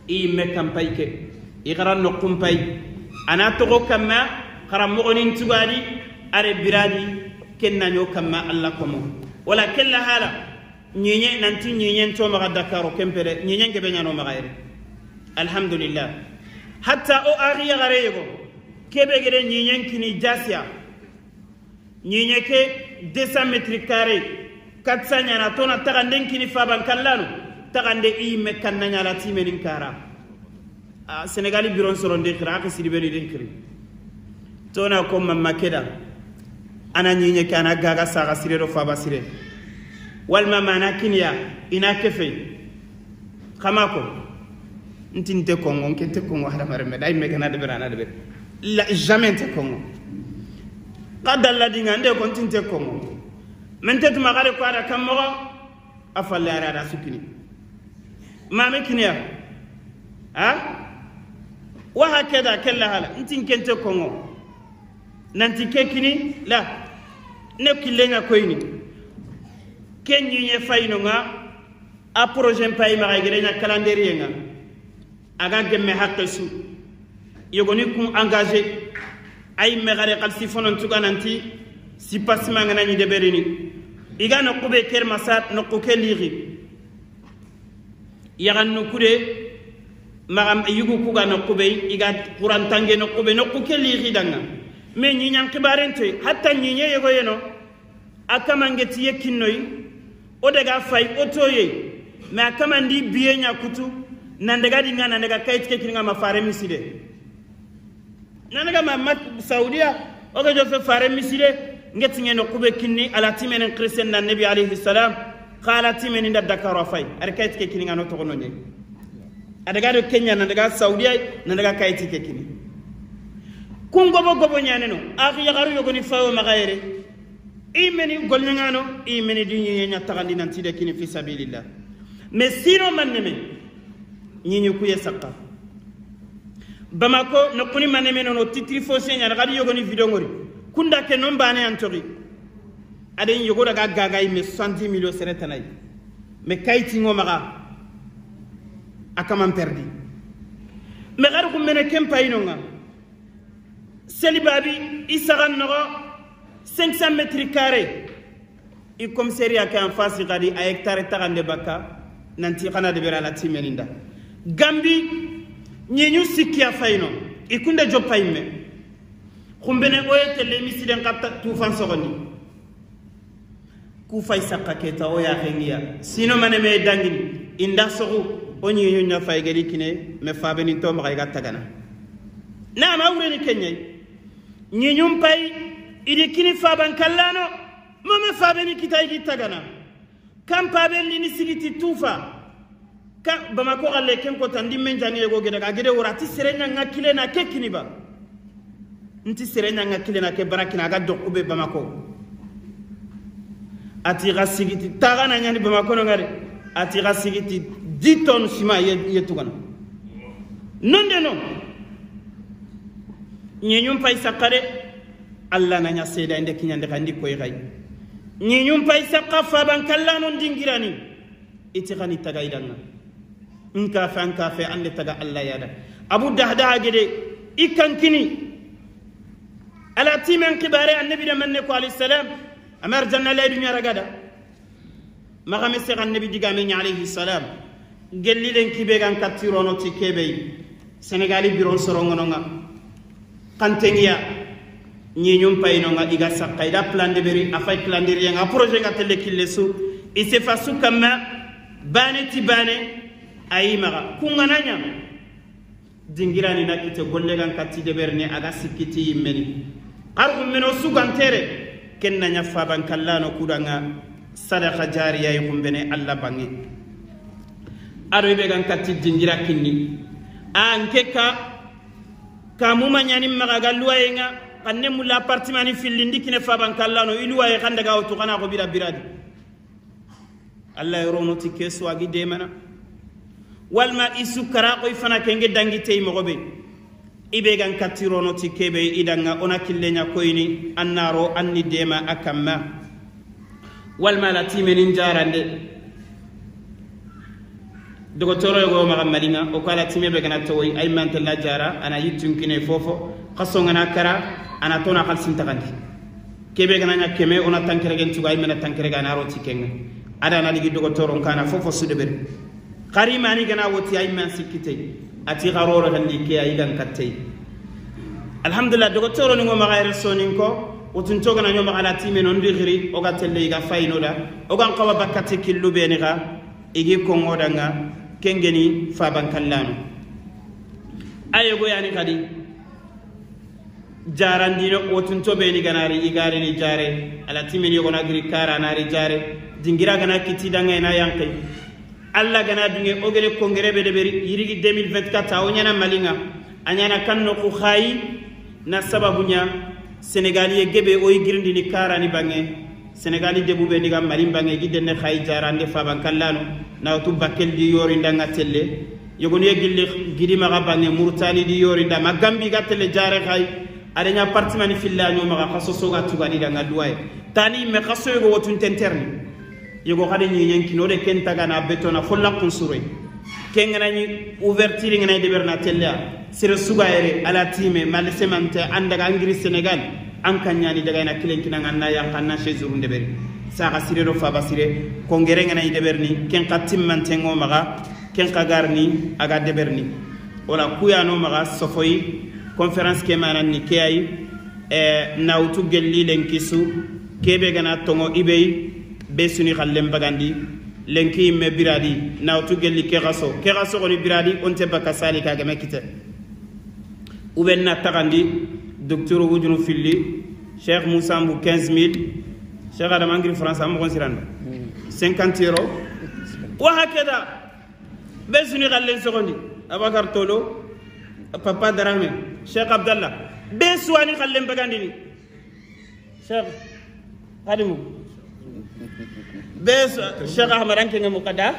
I yimme kampay ke. I xara noxun pay. A na toxo kamma, xara moxonin tugadi, are biradi, ken na ɲo kamma Alla komo. Wala kella hala. Ɲiɲe, nanti ɲiɲen to maxa Dakaro kempere, ɲiɲen kebe ɲano maxa yere. Alhamdulillah. Hatta o axi yaxare yogo, kebe gede ɲiɲen kini jasiya. Ɲiɲe ke deux cents mètres carrés, quatre cents ɲana, tona taxanden kini faban kallano, taxande i yimme kanna ɲa la timenin kara. A, Senegali biron soron de xiri, a xisiri beni de xiri. Tona ko mamma keda. A na ɲiɲe ke, a na gaga saxa sire do faba sire. Walma mana kiniya, i na kefe. Xama ko. Nti nte kongo, nke nte kongo, hadama remme. Day me gana de berana de ber. La, jamais nte kongo. Xa dalla dinga, nde ko nti nte kongo. Men te tuma xare ko a da kam moxo. A falle a ra da sukini. Mame kiniya. Ha? Wa hakeda kella hala. Nti nke nte kongo. Nanti ke kini la. Ne kille ŋa koyini. Ke ɲiɲe fayino ŋa. A projet pay maxa gere ɲa calendrier ŋa. A ga gemme hakke su. Yogoni kun engagé. Ay me xare xalsi fonon tuga nanti. Si pasima ŋa na ɲi deberini. I ga noqu be ker masar noqu ke lixi. Yaxannu kude, Maxa yugu ku ga noqu be, i ga xurantange noqu be, noqu ke lixi danŋa. Mais ɲiɲan xibaaren toyi, hatta ɲiɲe yogo yeno, a kama nge ti ye kinnoyi, o daga fay, o toye. Mais a kama ndi biye ɲa kutu, nan daga dinŋa, nan daga kayiti ke kininŋa ma fare miside. Nan daga ma, ma Saudiya, o ga jofe fare miside, nge ti nge noqu be kinni, a la timenen xirisen na Nabi alayhi salam, xa a la timeni nda Dakar fay, a da kayiti ke kininŋa no toxo no ɲe. A daga do Kenya, nan daga Saudiya, nan daga kayiti ke kini. Kun gobo gobo ɲaane no, a yaxaru yogoni fawo maxa yere. I meni golleŋano, i meni di ɲiɲe ɲa taxandi nan ti de kini fi sabilillah. Mais sinon maneme, ɲiɲu kuye sakka. Bamako, noqu ni maneme nono, titre foncier ɲaana, xadi yogoni vidéo ŋori. Kunda ke non bane an toxi. A de yogo daga gaga yi, mais soixante-dix millions sere tana yi. Mais kayiti ŋo maxa, a kaman perdi. Mais xadi xunbene ken payinonŋa. Seli babi, i saxan noxo, cinq cents mètres carrés. I commissariat ke en face xadi, a hectare taxande bakka, nan ti xa na debere a la timeni nda. Gambi, ɲiɲu sikki ya fayino, i kunde joppa yimme. Xunbene o ye telle misiden xa ta tufan soxondi. Ku fay sakka ke ta o ya xengiya. Sinon maneme dangini, i nda soxu, o ɲiɲu ɲa fay gedi kine, mais fabeni to maxa i ga tagana. Na ma wureni ke ɲa yi. Ɲiɲun pay, i di kini faban kallano, mome fabeni kita i gi tagana. Kan paben lini sigi ti tufa. Ka Bamako xalle ken kota ndi men jange yogo gede ga gede wora ti sere ɲaŋa kilena ke kini ba. Nti sere ɲaŋa kilena ke bara kina ga doqu be Bamako. A ti ga sigi ti taxana ɲani Bamako no ŋa de. A ti ga sigi ti dix tonnes ciment ye, ye tugana. Non de non. Ɲiɲun pay sakka de. Allah na ɲa seeda inde kiɲande xandi koy xay. Ɲiɲun pay sakka faban kallano ndingirani. I ti xani taga i danŋa. Nka fe, nka fe, ande taga Allah yada. Abu Dahda gede, i kankini. A la timen xibare annabi da manne ko alayhi salam. Amar janna lay dunya ragada. Maxa me sexa annabi digame ɲa alayhi salam. Gelli len kibe gan katti rono ti kebe yi. Senegali biron sorongononŋa. Xantengiya, ɲiɲun payinonŋa i ga sakka, i da plan de beri, a fay plan de rien, a projet nga telle kille su, i se fa su kamma, bane ti bane, a yi maxa. Kungana ɲa, dingirani na kite golle gan katti deberni, a ga sikki ti yimmeni. Ar gummeno sugantere, ken na ɲa faban kallano kudanga, sadaqa jariya yi gumbene Allah bange. Ado ibe gan katti dingira kinni. A nke ka, Kamu ma ɲani maxa ga luwaye ŋa, xanne mulla appartement ni fillindi kine faban kallano, i luwaye xanda ga wutu xana ko bira biradi. Allah yorono ti kesu agi demana. Walma isu kara ko ifana kenge dangi tey moxo be. Ibe gan katti rono ti kebe i danŋa ona kille ɲa koyini, annaro anni dema akamma. Walma a la timenin jarande. Dogotoro yogo maxa malinŋa, o ko a la time be gana towoy, ay mantella jara, ana yittun kine fofo, xaso ngana kara, ana tona xalsin taxandi. Kebe gana ɲa keme, ona tankeregen tuga, ay mena tankerega, ana roti kenŋa. Ada na ligi dogotoro nkana fofo su deberi. Xari mani gana woti ay man sikkitey. Ati xaroro xandi ke ay gan kattey. Alhamdulillah, dogotoro ni ngo maxa yere sonin ko, wotun cogana ɲo maxa la time no ndi xiri, o ga telle i ga fayino da, o gan xawa bakkati killu beni xa, i gi konŋo danŋa, kengeni faban kallano. A yogo yani xadi, jarandino, wotun to beni gana ri, i ga ri ni jare, a la timeni yogo na giri kara na ri jare, dingira gana kiti danŋa ina yanqe. Allah gana dunge o gere kongere be deberi yirigi deux mille vingt-quatre a o ɲana malinŋa. A ɲana kan noxu xayi na sababu ɲa Senegali ye gebe o yi girindini karani banŋe. Senegali debu be ni ga malin banŋe gi denne xayi jarande faban kallano na wutu bakkel di yori ndanga telle. Yogoni ye gilli gidi maxa banŋe Murtani di yori nda ma Gambi ga telle jare xayi. A de ɲa appartement ni filla ɲo maxa xaso soga tugani danga duwaye. Tani me xaso yogo wotun tenterni. Yogo xade ɲiɲen kino de ken tagana betona folla kun suroy. Ken gana ɲi ouverture ngana deberna tella. Sere suga yere a la time mal semante andaga angiri Senegal. An kan ɲani daga ina kilen kinanga na yanka na chez urun deberi. Saga sire do faba sire kongere ngana deberni ken xa timmante ngo maxa. Ken xa garni a ga deberni. Wala kuyano maxa sofoyi, conférence ke mana ni ke ayi, eh, na wutu gelli lenki su, kebe gana tongo ibey, be suni xallen bagandi, lenki yimme biradi, na wutu gelli ke xaso, ke xaso goni biradi, onte baka sali ka game kite. Uben na taxandi, docteur wujunu filli, Cheikh Moussa Mbu quinze mille, Cheikh Adam angiri France, am moxon siranda, cinquante euros, wa hakeda. Be suni xallen soxondi, Abakar Tolo, Papa Darame, Cheikh Abdallah. Be suwani xallen bagandini. Cheikh Halimu. Be su-, Cheikh Ahmad, anke nge mukada.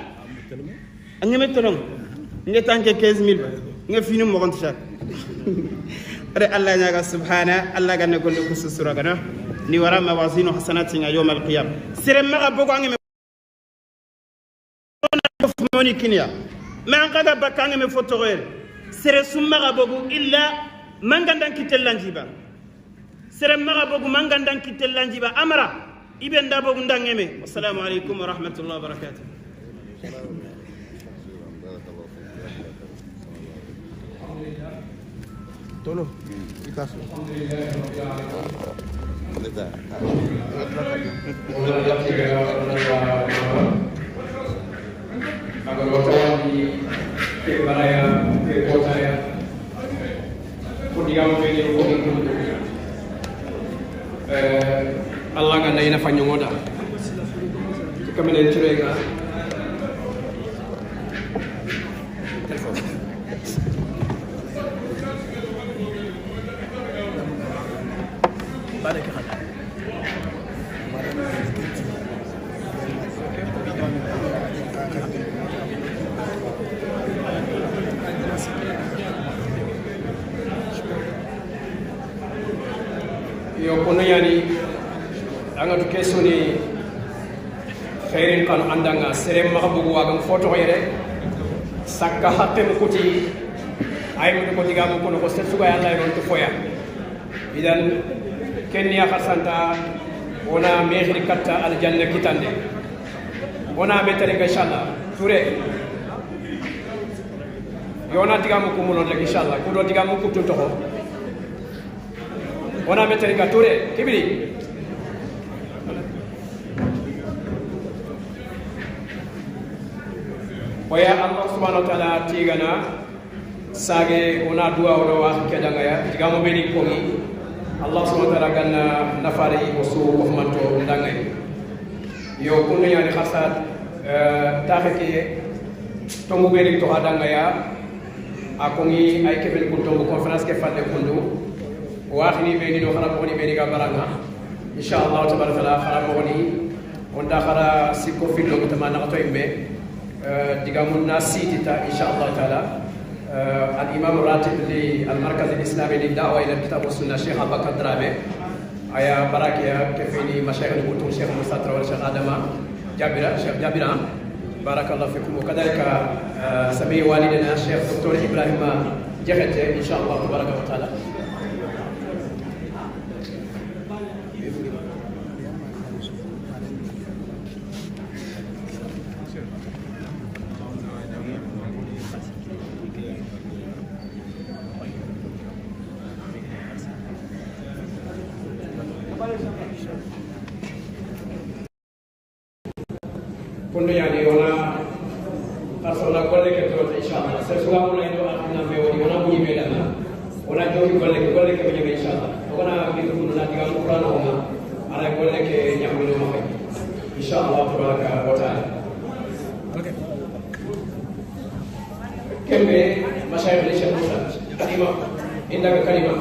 Ange me tolong. Nge tanke quinze mille. Nge fini moxon Cheikh. Re Allah nyaga subhana, Allah ganne golle kusu sura gana. Ni wara mawazinu hasanati nga yawmal qiyam. Sere maxa bogo ange me moni kiniya. Mais an kaga bakka ange me fo togoyere. Sere summa ga bogu illa mangandan kitellanjiba. Sere maxa bogu mangandan kitellanjiba. Amara, ibe nda bogu nda ngeme. Assalamu alaikum wa rahmatullahi wa barakatuh. Tolo, i ka so. Eh, Allah ga na ina fanyo ngoda. Kamene cire ga. Yo, kono yani, an ga tu ke soni, xeerin kanu an da ŋa, sere maxa bogu wa ga n fo toxo yere, sakka haqqe mu kuti, ay mu ko diga mu kono ko setu ga Yalla non to foya. Idan, ken ni a xarsanta, o na mexiri katta aljanna kitande. O na me tari ga, inshallah. Ture. Yo na diga mu ku muno rek, inshallah. Ku do diga mu ku tun toxo. O na me tari ga Ture, kibiri. O ya Allah subhanahu wa ta'ala tigana. Sage, o na duwa, o na wa ke dangaya, digamu beni komi. Allah subhanahu wa ta'ala ganna nafari o su ko manto dangay. Yo, kunu yani xasa, eh, taxe ke, tongu beni to dangaya, a komi ay ke beni kun tongu conférence ke fande kundu. Waxini beni do xara ko ni beni ga baranga. Inshallah tabaraka taala xara mo ni. Onda xara sikko fillo tama na to imbe. Eh, digamun na siti ta, insha Allah taala. Eh, al imam ratib li al markaz al islami li da'wa ila kitab wa sunna, Cheikh Abakar Dramé. Aya barakiya kefini mashayikh al butur, Cheikh Moussa Traoré, Cheikh Adama Jabira, Cheikh Jabira. Barakallahu fikum. Wa kadhalika, eh, sami walidina Cheikh Docteur Ibrahima Diakhaté, insha Allah tabaraka wa taala. Kondo yani, wona, parce que wona golle ke to, inshallah. C'est souvent on a une affaire, mais on a voulu mettre là. Wona jogi golle ke, golle ke be, inshallah. Wona bi ko na diga Qur'an o ma. Ala golle ke nyamu no ma. Inshallah tabaraka wa taala. Kembe, mashayikh ni Cheikh Moussa, kalima, inda ka kalima.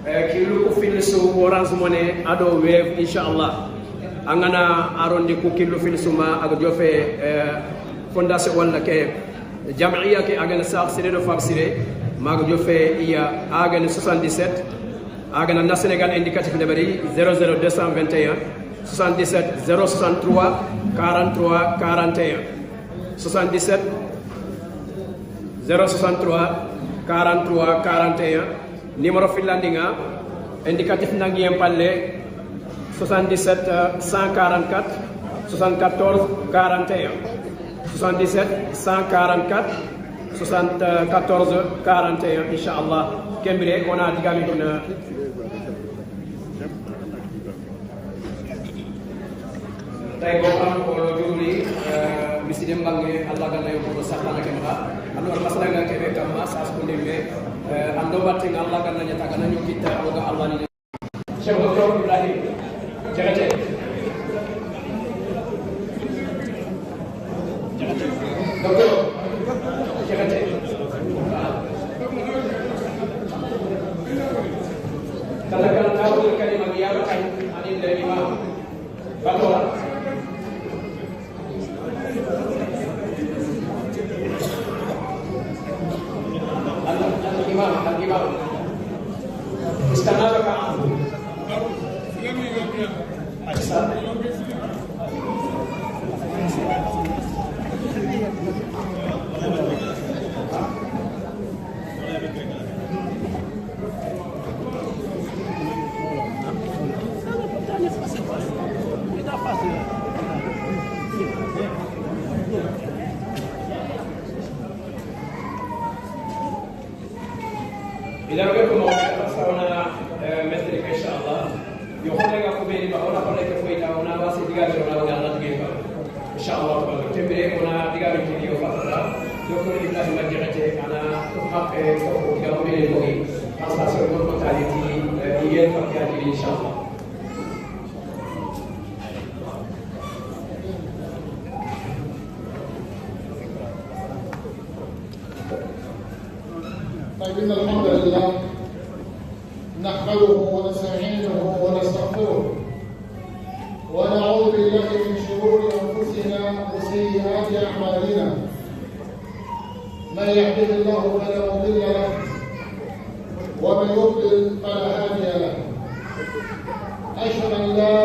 Eh, killu ku filli su Orange Money a do Wave, inshallah. An ga na a rondi ku killu filli su ma, a ga jofe, eh, fondation walla ke jamiya ke, a ga na sax sire do fab sire, ma a ga jofe iya, a ga na soixante-dix-sept, a ga na Sénégal indicatif de bari, zéro zéro deux cent vingt et un, soixante-dix-sept zéro soixante-trois quarante-trois quarante et un, soixante-dix-sept zéro soixante-trois quarante-trois quarante et un. Numéro filandi ŋa, indicatif nangi yen palle, soixante-dix-sept cent quarante-quatre soixante-quatorze quarante et un. Soixante-dix-sept cent quarante-quatre soixante-quatorze quarante et un, inshallah. Ken bire, o na digaame kina. Tay go an ko juri, eh, misiden bange, Allah ga na yo ko sakana kema. Ando masala ga kebe kamma sas ko ndimbe, eh, ando batte Allah ga na ɲa ta ga na ɲo kita o ga Allah ni. Cheikh Docteur Ibrahim Diakhaté. Docteur Diakhaté. تذكر تاخذ الكلمة نيابة عن الإمام. Docteur. الإمام، الإمام. استنابك عنه. أحسن. Idan be ko mo sauna, eh, mestre, inshallah. Yo xone ga ko be ni ba, ona xone ke foyi ta, ona wasi diga jona, ona na dige ba. Inshallah tabaraka. Tembe ona diga be ni yo fatata. Yo ko Ibrahima Diakhaté ana ko haqe ko diga ko be ni ko. Asa so ko tali ti, eh, iye ko ya ni, inshallah. طيب، إن الحمد لله نحمده ونستعينه ونستغفره، ونعوذ بالله من شرور أنفسنا وسيئات أعمالنا. من يهده الله فلا مضل له، ومن يضلل فلا هادي له. أشهد أن لا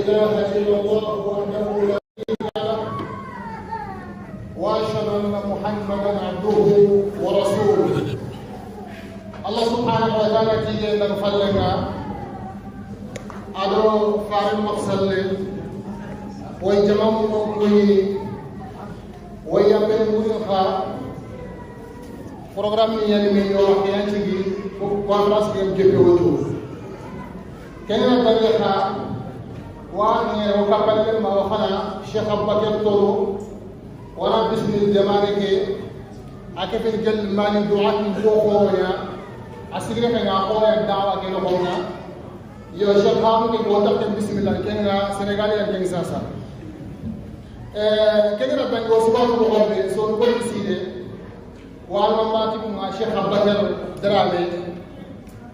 إله إلا الله وحده لا شريك له، وأشهد أن محمدا عبده ورسوله. Allah subhanahu wa ta'ala ti yen daga fallenga, a do farin maksalle, way jamamu mo kuni, way yapen munin xa, programme ni yani me yo, yan tigi, ko conférence ke jepe woto. Kenya bari xa, wa ne o kapalle ma wa xana Cheikh Aboubacar Toro, wala bismil jamaane ke, a ke fen gel mani du'a kin ko xoroya, a sigire ke nga xoroya dawa ke no xona. Yo, Cheikh Hamou ke ko taxte bismillah, ke nga Sénégal ya ke sasa. Eh, ke nga bango suba ko ko be, so ko side. Wala mati ko nga Cheikh Aboubacar Dramé.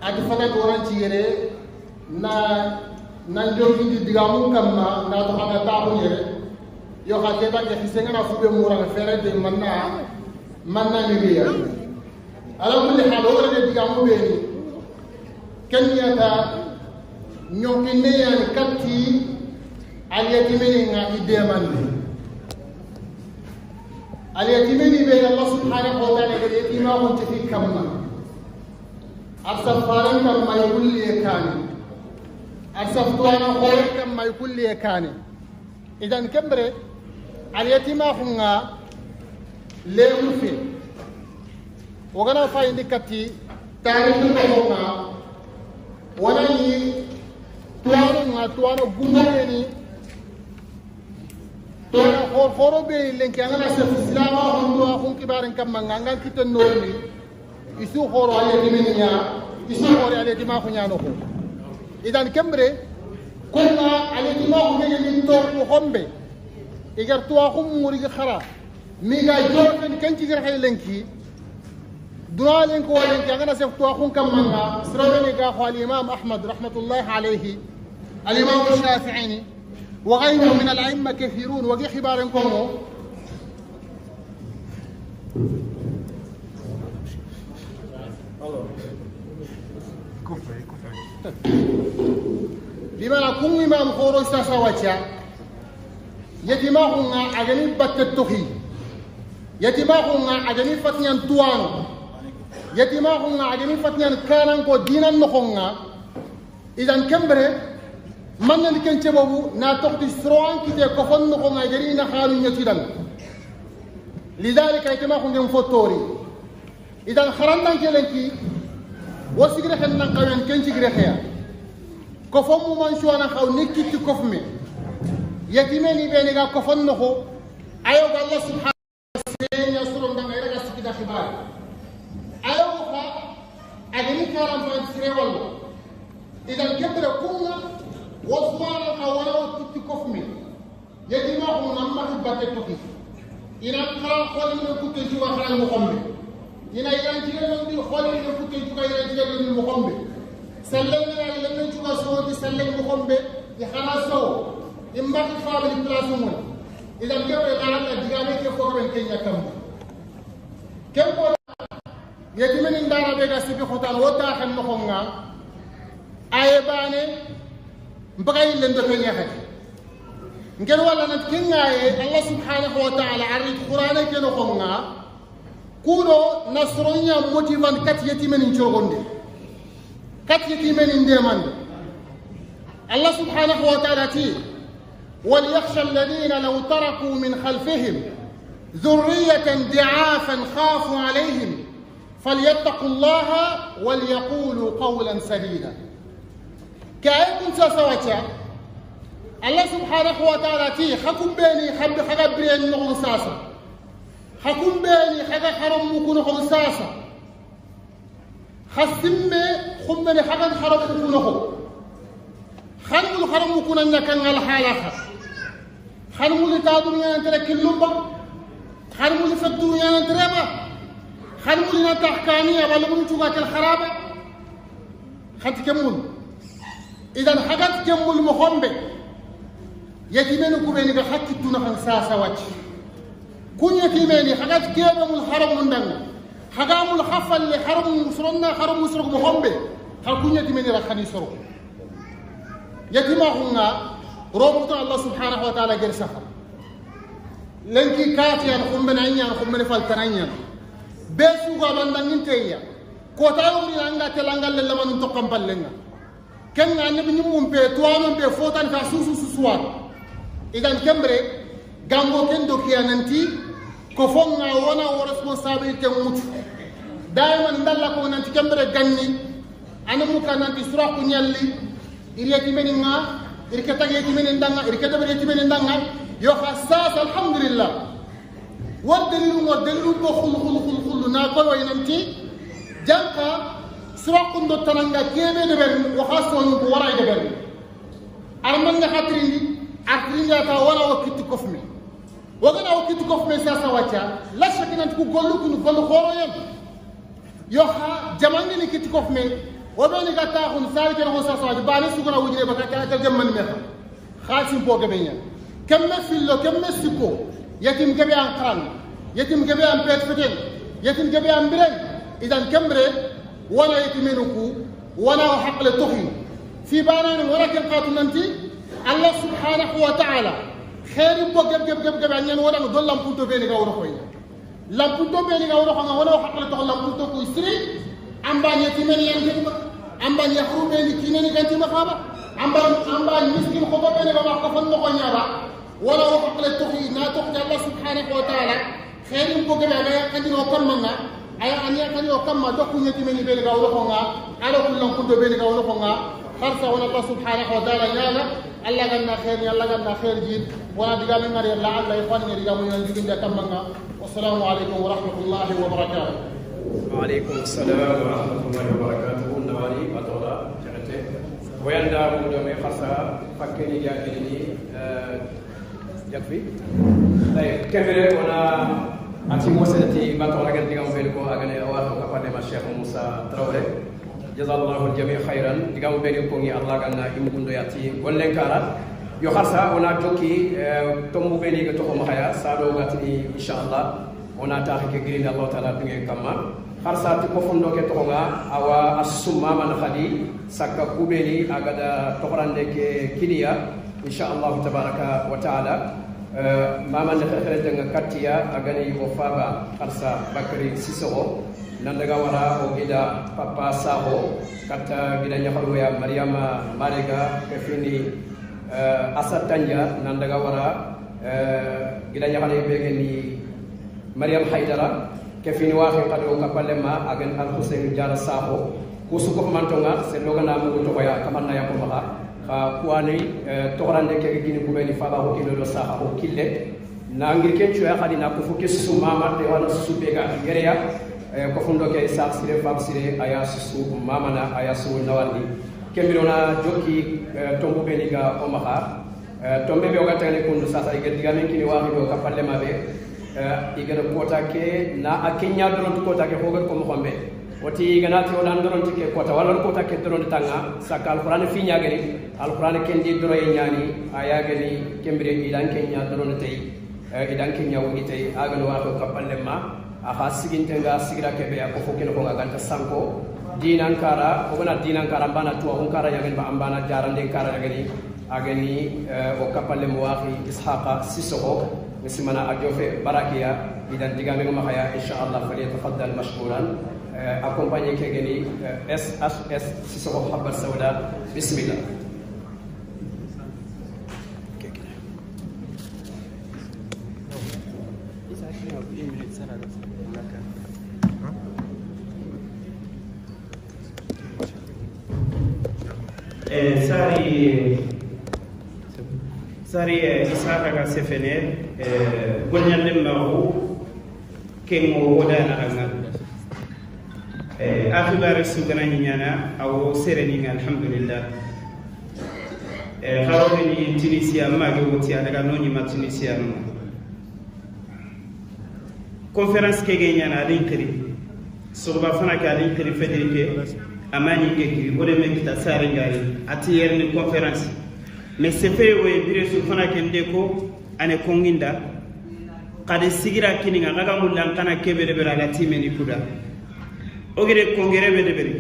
A ti fana ko ran ci yere, na, na jogindi digamun kamma, na to xana taxu yere. Yo, xa ke ba ke xise nga na fu be mura fere de manna, manna ni riya. Ala kulli hal, o wara de digamu be ni. Ken ya ta ɲokinne yani katti alyatimeni nga i demande. Alyatimeni be Allah subhanahu wa ta'ala ga yatima ko ti kamma. Arsa faran kamma i kulli kani. Arsa tuwana ko kamma i kulli kani. Idan kembere, alyatima xunga lemu fe. O gana fayindi katti, tarixi ko xunga, wala yi, tuwano nga, tuwano gumbayeni, tuwano xor-, xoro be lenki, angana sefu silama hondo a xun kibaren kamma nga, ngan kitten norni. Isu xoro ale diminiya, isu xoro ale dima xunya no ko. Idan kembere, konna ale dima xunya ni to ko hombe. Igar tuwa xum muri ga xara. Mi ga jorfen ken ci gar xay lenki. Tunalen ko walen ke, an ga na sef to a xun kamma ŋa, sira be ni ga xo al Imam Ahmad rahmatullahi alayhi, al Imam Shafi'i ni, wa ghayruhu min al a'imma kathirun, wa gi xibaren ko mo. Limana kun imam xoro sasa wacha. Yetimaxun ŋa a ga ni batte toxi. Yetimaxun ŋa a ga ni fatiɲan tuwano. Yetimaxun ŋa a ga ni fatiɲan kananko dinan noxon ŋa. Idan ken bire, mannani ken cebobu na toxti soro an kite kofon noxon ŋa, i ga ri na xanu ɲeti dan. Lidhalika yetimaxun ŋen fo tori. Idan xarandan ke lenki, wo sigire xen nan xawen ken sigire xeya. Kofon mu man suwana xaw ni kitti kofume. Yetime ni be ni ga kofon noxo. Ayo ga Allah subhanahu wa ta'ala senya suron danga ira ga sikida xibari. Ayo xa a ga ni karam fa sire walla. Idan kebere kunga wo suwana xaw wana wo kitti kofume. Yetimaxu nan maxi batte toxi. I na xara xolinen kutten cuga xara moxon be. I na yirancige londi xolinen kutten cuga yirancige londi moxon be. Sallengana lemmen cuga soti sallen moxon be. I xara sowo. I maxi famili place moy. Idan kebe ga Allah digame ke fo ben kenya kamma. Ken ko yetimenin dara be ga sibi xotan wo ta xen noxon ŋa. Aye bane mbaga yillen do ken yaxati. Ngen wala na kingaye Allah subhanahu wa ta'ala a ri Qur'ane ke noxon ŋa. Kudo nasronya motivan kat yetimenin corgonde. Kat yetimenin demande. Allah subhanahu wa ta'ala ti, وليخش الذين لو تركوا من خلفهم ذرية ضعافا خافوا عليهم فليتقوا الله وليقولوا قولا سديدا. Ke aye kun sasa wacha. Allah subhanahu wa ta'ala ti, xa kun beni xabbi xa ga biren noxon sasa. Xa kun beni xa ga xaron muku noxon sasa. Xa simme xumbene xa ga xaron muku noxo. Xan mulu xaron muku na ɲa kan ŋa alhala xa. Xan mulu ta duru ɲaana tere killumba. Xan mulu fe duru ɲaana tere ba. Xan mulu na taxkani ya ba lumun cuga kel xaraba. Xati kemul. Idan xagat kemul moxon be. Yetimenu ku beni ga xa kittuna xan sasa wati. Kun yetimeni xagat kebe mul xaron mundanga. Xa ga mul xa falle xaron musuronna xaron musurok moxon be. Xa kun yetimeni ra xani soro. Yetimaxun ŋa robuto Allah subhanahu wa ta'ala geri saxa. Lenki katiyan xumbene a ɲana xumbene faltana ɲana. Be suga bandanginteya. Kota yogoni anga telangalle lamanun toxan pallenga. Ken ŋa annabi ɲimmun pe tuwanon pe fotan ka susu susuwa. Idan kembere gango ken do kiya nanti ko fonga wona wo responsabilité mutu. Daiman ndalla ko nanti kembere ganni. Ana muka nanti suraku ɲalli. Iri yeti meni ŋa, iri keta yeti meni ndanga, iri keta yeti meni ndanga. Yo xa sasa alhamdulillah. War dalilu, war dalilu ko xulu, xulu, xulu, xulu, na koy way nanti, janka, surakundo tananga kebe de ben, wa xasonu ko wara de ben. Arman na xatirindi, artirindi ata wala wa kitti kofme. Wa gana wa kitti kofme sasa wacha, la shakina ku gollu kunu gollu xoro yam. Yo xa, jamangini kitti kofme, o be ni ga taxun sali ken xo sasa, bane sugana wujire baka ta ta jamman me xa. Xalisin po gebe ɲa. Kemme fillo, kemme sikko, yetim gebe an xaran, yetim gebe an pet feten, yetim gebe an biren, idan kembere, wana yetimenu ku, wana o haqle toxi. Fi bana ni wara ken xatu nanti, Allah subhanahu wa ta'ala, xeerin po gebe, gebe, gebe, gebe, a ɲen wara dollan punto be ni ga wara xoyi. Lampunto be ni ga woro xanga, wona o haqile toxo lampunto ku siri. Amba ni yetimen yan gedi ma. Amba ni yaxru be ni kineni ganti ma xaba. Amba, amba ni miskin xoto be ni ga ma xafan noxo ɲaba. Wala o haqile toxi, na toxi Allah subhanahu wa ta'ala. Xeerin ko gebe a ga yaxandini o kamma ŋa. A ya an yaxandini o kamma, do ku yetimen be ni ga woro xanga. A do ku lampunto be ni ga woro xanga. Xarsa wona Allah subhanahu wa ta'ala ɲaana, Allah ganna xeer ni, Allah ganna xeer ji, wona digaame ŋari, la'alla ikhwani ŋari digaamu ɲaana jigindi kamma ŋa. Wassalamu alaikum wa rahmatullahi wa barakatuh. Wa alaikum assalam wa rahmatullahi wa barakatuh. Nawari, Batola, Jaxate. Wayanda mu do me xarsa, fakkeni jaakini, eh, Jakfi. Ay, kemere wona A ti wo sere ti bato a ga na digamu be ni ko a ga na a wa to ka fande ma Cheikh Moussa Traoré. Jazallahu jami khairan. Digamu be ni ko ni Allah ga na i mugundo ya ti gollen kara. Yo xarsa o na jokki, eh, tombu be ni ga toxo maxa ya, sado ga tini, inshallah. O na taxi ke girindi Allah taala dunge kamma. Xarsa ti ko fondo ke toxo ŋa, awa a su maman xadi, sakka ku be ni a ga da toxorande ke kiniya, inshallah tabaraka wa taala. Eh, maman de xerxere tenga kattiya, a ga ni o faba, xarsa Bakari Sissoko, nan daga wara o gida Papa Sakho, katta gida ɲaxaru ya Mariama Marega, ke fini, eh, Asa Tanja, nan daga wara, eh, gida ɲaxare be ga ni Mariam Haydara, ke fini waxi xado ka palle ma, a ga ni Al Hussein Diarra Sakho, ku su ko mantonga, se loga na mugu toxoya, kamanna ya ko maxa, xa kuwani, eh, toxorande ke gini ku be ni faba ko kilo do saxa ko kille, na ngir ken cuya xadi na ku fo ke su mama, de wana su be ga yere ya, eh, ko fondo ke sax sire fab sire, a ya su mamana, a ya su nawandi. Kembiro na jokki, eh, tombu be ni ga o maxa, Eh, tombe be o ga tane kundu sasa, i ga digamen kini waxi do ka palle ma be. Eh, i ga da kota ke, na a kenya doron kota ke, ko ga ko mo xombe. O ti i ga na ti o nan doron ti ke kota, wala kota ke doron tanga, saka Alquran fi ɲa gani, Alquran ken di doro ye ɲani, a ya gani, kembire i dan kenya doron tey, eh, i dan kenya woni tey, a ga no waxo ka palle ma, a xa siginte nga sigira ke be, a ko fo ken ko nga ganta sanko, dinan kara, o ga na dinan kara, mbana tuwa, on kara ya gani ba, mbana jarande kara ya gani, A ga ni, eh, o ka palle mo waxi Ishaqa Sissoko, misimana a jofe barakiya, i dan digame maxa ya, inshallah, falyatafaddal mashkuran, eh, accompagné ke ga ni, eh, S H S Sissoko Habba Sauda, bismillah. Eh, sari, sari, eh, Isaka ga sefene, eh, goɲande maxu, ken ŋo woda na anga. Eh, a xibare su gana ɲi ɲana, a wo sereni ŋa, alhamdulillah. Eh, xaro ni Tunisia, ma ge woti a daga no ɲi ma Tunisia no. Conférence ke ge ɲana a din xiri. Soxoba fana ke a din xiri fediri ke. A ma ɲi ke kiri. O de me kita sare ngari. A ti yerni conférence. Mais c'est fait, o ye bire su fana ke nde ko, a ne konginda. Xade sigira kini ŋa, xa ga mulla n xana kebe de bere a la timeni kuda. O gire kongere be de bere.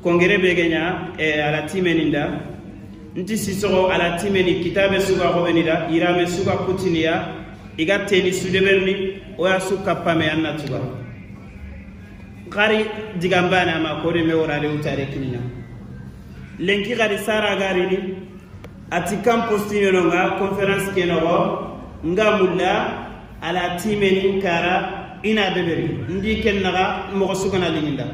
Kongere be ge ɲa, eh, a la timeni nda. Nti Sissoko a la timeni kitabe su ga xobeni da, yirame su ga kutiniya, i ga teni su deberni, o ya su kappame an na tuga. Xari digambana ma ko de me wora de wutare kinina. Lenki xari sara garini, a ti kan postino no nga conférence ke noxo, nga mulla, a la timeni kara, i na deberi, ndi ken naxa moxo su gana liŋinda.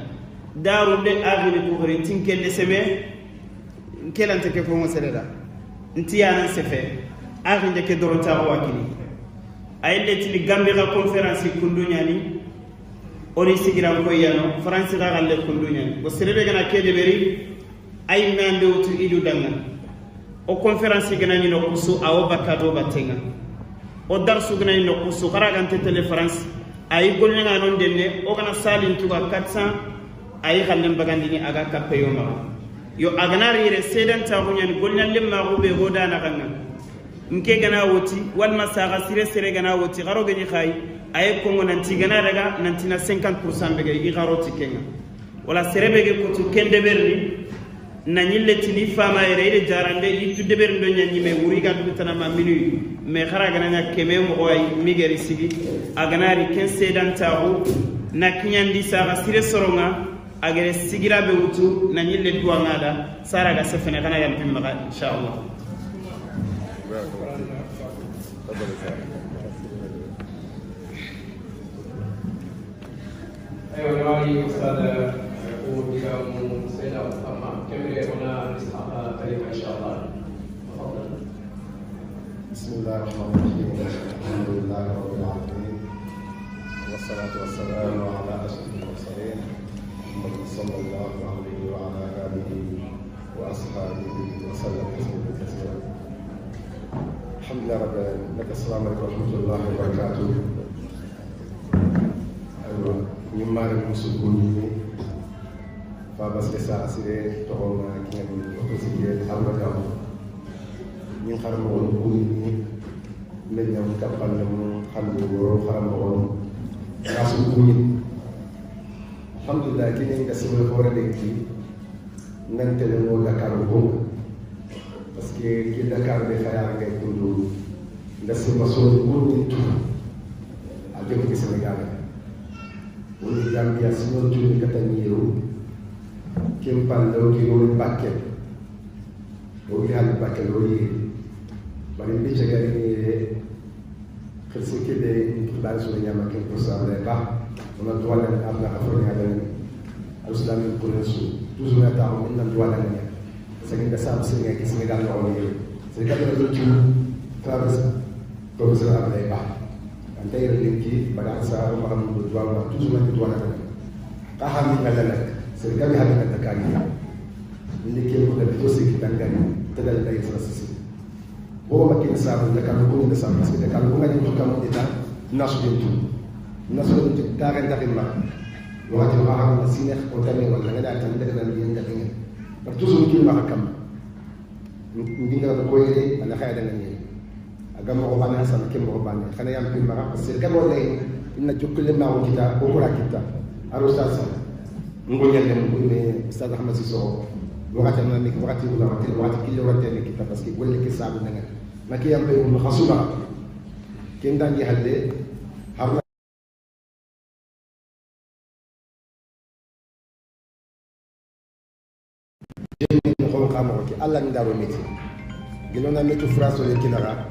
Daru nde a xini kuxuri, tin kelle seme, N ke lante ke fo ŋo sere da. N ti ya nan sefe. A xinde ke doron taxo wa kini. A yille tini Gambi xa conférence kundu ɲani. O ni sigiran koy ya no, France xa xalle kundu ɲani. Bo sere be gana ke deberi, ay mande wutu idu danga. O conférence gana ni no kusu, a wo bakka do battenga. O darsu gana ni no kusu, xara gante télé France. Ayi gollenga non denne, o gana salin tuga quatre cents, ayi xallen bagandini a ga kappe yo maxa. Yo, a gana ri yere sedan taxu ɲani, gollen lemmaxu be go dana xanga. N ke gana woti, walma saxa sire sere gana woti, xaro geni xayi, aye kongo nanti gana daga, nanti na cinquante pour cent be ga i xaro ti kenga. Wala sere be ge kutu ken deberni, na ɲille tini fama yere, i de jarande, i tu deberin do ɲa ɲime wuri ga dugu tana ma minuit. Mais xara gana ɲa keme moxo ay migeri sigi, a gana ri ken sedan taxu, na kiɲandi saxa sire soronga, a gere sigira be wutu, na ɲille duwanga da, sara ga sefene xana yampi maxa, inshallah. أيوة، نوالي أستاذ، يقول بكلام سيدنا محمد. كمل هنا إسحاق كلمة إن شاء الله. تفضل. بسم الله الرحمن الرحيم. الحمد لله رب العالمين. والصلاة والسلام على أشرف المرسلين. محمد صلى الله عليه وعلى آله وأصحابه وسلم تسليما كثيرا. الحمد لله رب العالمين. السلام عليكم ورحمة الله وبركاته. Ɲi mare musu kuni fa baske sa asire toxo na kiɲani oto sike abra gamu. Ɲi xaranmoxo kuni me ɲam kappalle mu xandu woro xaranmoxo na su kuni. Alhamdulillah, kini nga sebe hore de ki. Nan tele mo Dakar ko, parce que ki Dakar be xaya ngay kundu, nda sima so ko ni tu a jëm ci Sénégal. Woni Gambia sino tu ni katani yeru. Kim pando ki woni Bakel. Woni hal Bakel woni. Bari bi cagari ni Xirsi kebe ni xibaari su ɲaama ken ko sa wala ba. Ona duwa na am na afro ɲa da ni. Al islam ni ko su. Toujours na ta ko na duwa na ni. Sa ni da sa su ni ki Sénégal no ni. Sénégal no tu. Traverse. Professeur Abdoulaye Ba. An tay ni ki ba da sa ma am duwa na toujours na duwa na ni. Ka ha mi ngala na. Sénégal ha mi ngala ka ni. Ni ke ko da to se ki tangani. Tagal da sa sisi. Bo ma kin sabu da kan ko da sabu, parce que da kan ko ngadi to kam ita nasu din tu. Nasu din tu da ga da ma. Wa ta ma ha sine ko tane wala ngada tan daga nan yin da kin. Ba tu sun kin ma kam. Ndinga ko yere ala khaya da ngani. Aga mo ko bana san ke mo bana. Kana yam pin ma, parce que ga mo lay inna jukule ma ko kita ko kura kita. Aro sasa. Ngo ɲande mo ko ne Ustaz Ahmad Sissoko. Wakati na ni wakati wala wakati wakati kilo wakati ni kita, parce que golle ke sabu na. Maki yam be mo xasuba. Ken dangi halle, harna jeni mo xon kamo ke Allah ni daro meti. Gilona metu fraso le kilara.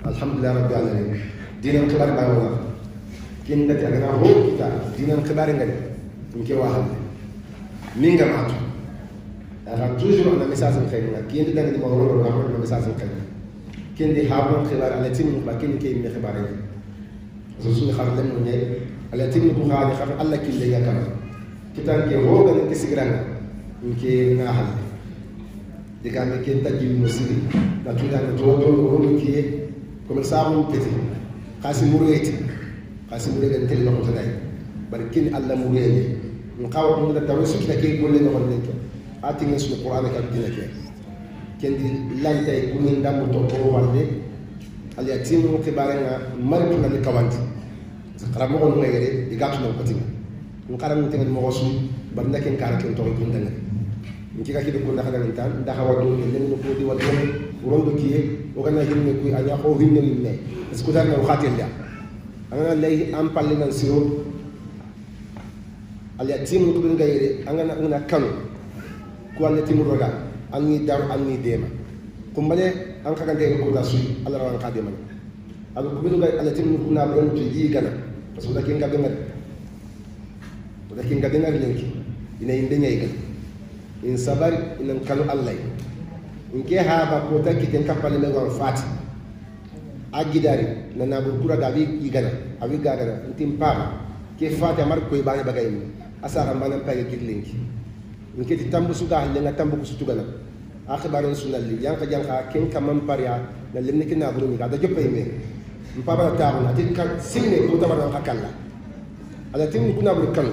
Alhamdulillah rabbil alamin. Dinan xibar ba wala. Ken da ta na ho kita dinan xibar ngari. Nke wa halle. Minga matu. Ala toujours on a message en xeyna. Ken da ni mo wala na message en xeyna. Ken di harna xibar ala tin ba ken ke mi xibar. Rasul xar lemu ɲe, ala tin ku xaali xar Allah kille ya kama. Kitan ke hoga ni ke sigiranga, nke na hal. Diga me ke tajil musiri, na tuda na to to ro ni ke, comme ça on petit. Xasi mureti, xasi mureti tel no tanay. Barkin Allah mureti. Nkaw on da tawisu kita ke golle no wonne ke. Ati ngi su Qur'an ka dina ke. Kendi lantay kumin damu to ko wande. Al yatimu xibarenga mari tuna ni kawandi. Xaranmoxo nunga yere i ga tuna kotinga. N xaran tengani moxo su, bari nda ken kara ken toxo kundanga. N kiga kidi kunda xadan tan nda xawa do ne len ko di wal ko rondo kiye. O gana hinne kuy anya ko hinne ni ne. Est-ce que tan o xatella? Angana lay am palle nan siro. Al yatimu kubin gayre angana angana kanu. Ku al yatimu roga anni dar anni dema. Kumbane an xagante ko da suyi Allah ran ka demani. Aɗo kubenu ga Allah tinni kuna buren tu yi gana. Parce que da ken ga be ngari. Da ken ga be ngari lenki. Ina inde ɲayi gana. In sabari ina kanu Allah. In ke ha ba ko ta kiten kapale me wan fati. A gidari na na bur kura ga bi yi gana. A bi ga gana. Ntim pa. Ke fati amar koy bane bagay ni. Asa ga manan pa girlenki. Nke ti tambu su ga halle nga tambu ku su tugana. A xibaaren su nalli, yanka janka, ken kaman pariya, na lemni ke na buru ni ga da joppe me. Mpa bara taxu na, ti ka sinne ko tabara ka kalla. Ala tin ku na buru kan.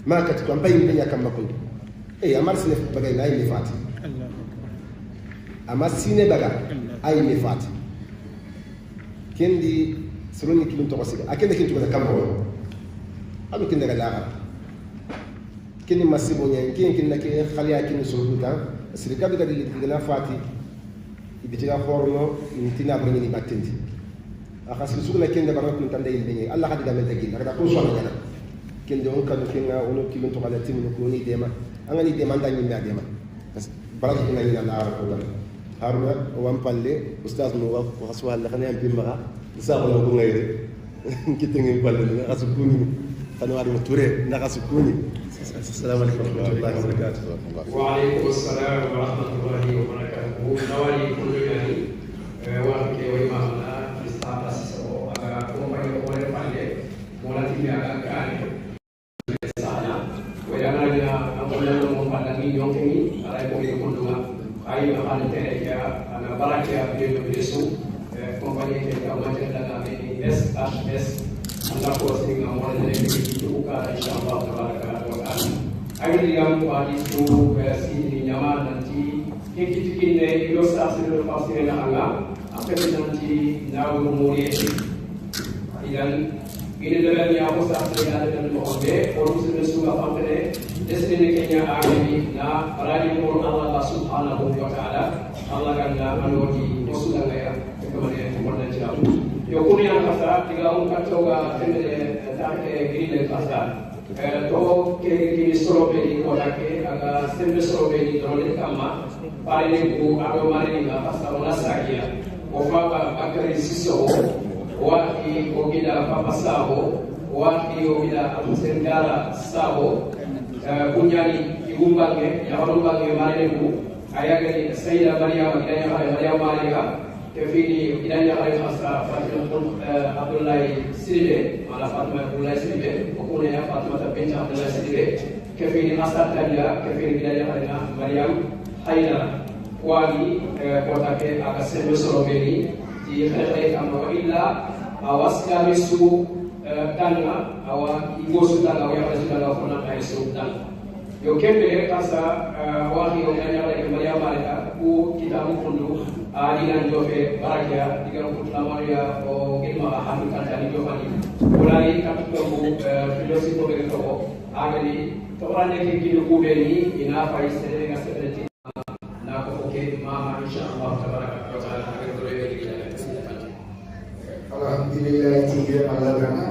Ma ka ti ko mbayi be nya kamma kun. E amar sine bagay na yi fati. Ama sine baga ay me fati. Kendi suruni kilun to siga. Akende kin tugana kamma. Alu kin daga laga. Kini masibo ɲa, kin kin na ke xaliya kin suru tan. Siri gadi gadi liti gana fati. I bitiga xorno, in tina bari ni batindi. A xasi suguna kin da barna kun tanda in benye. Allah xadi gamen tagi. Daga ko so na gana. Kin de on kanu kin ga ono kilun to kala timu ko ni dema. An ga ni dema nda ni na dema. Baraki ina ina la ko. Haruna, o wan palle, Oustaz mo wa, o xasu walla xana yam pimmaxa, isa ko ko ngayre. Kitenge palle, na xasu kuni. Xana wadi mo Touré, na xasu kuni. Assalamu alaikum wa rahmatullahi wa barakatuh. Wa alaikum assalam wa rahmatullahi wa barakatuh. Nawali kullu yani, eh, wa ke wa imamna, Mister Abbas Sissoko, aga compagnie ko wala palle, mo la timi aga kane. Sana, o ya na ya, an ko na mo fanda ni yonke ni, ala ko ni ko duma. Ay na fanda te ya, ana baraka ya be be su, eh, compagnie ke ka ma te da na ni S H S. An ko si na mo na ni ko. Inshallah tabaraka wa taala. Ayi, digamu ko hadis tu, eh, sini ɲama nanti, ke kiti kinne, yo sa sirri fasire na anga, a ke nanti, na wuri muri. Idan, gini daga ni ako sa sirri na daga ni mo be, ko musulmi su ga fantene, desde ne kenya a ni na, radi ko Allah subhanahu wa ta'ala, Allah kan na anoti, ko su daga ya, ke kamane, ko na jira. Yo, kuni an kasa, digamu ka toga, tende, ta ke, gini le kasa. Eh, to ke, ke soro be ni kota ke, a ga sembe soro be ni doro le kamma, pare ne ku a do mare ni ma fasa wala sagiya. O fa ba Bakari Sissoko, wa ki o gida Papa Sabo, wa ki o gida Abdou Sengala Sabo, eh, Bunyani, i gumbange, ya gumbange mare ne ku, a ya gani Sayida Mariama, gida ya Mariama Mariga, Kefini, i da ɲaxare xasa Fatima, eh, Abdoulaye Sidibé, wala Fatima Abdoulaye Sidibé, o kune ya Fatimata binta Abdoulaye Sidibé, kefini Asad Tadia, kefini i da ɲaxare na Mariam Haydara, wali, eh, kota ke a ga sembe soro be ni, ti xexe kamma wa illa, a wa silami su, eh, danga, a wa i go su danga, o yaxare su danga, fo na xay su danga. Yo, kembe kasa, eh, waxi yo, ɲaɲa wala ke Mariama le ka, ku kitabu kundu, a digan jofe, barakiya, digan kutla Maria, o gilma ga hadu kanta ni jofani. Wala ni katu ko, eh, filosi ko be ko, a gani, to rande ke kini ku be ni, i na fay sere ga sere ti, na ko ke mama, inshallah, tabaraka wa taala, a gani ko be ni. Alhamdulillah, ti ke Allah kana.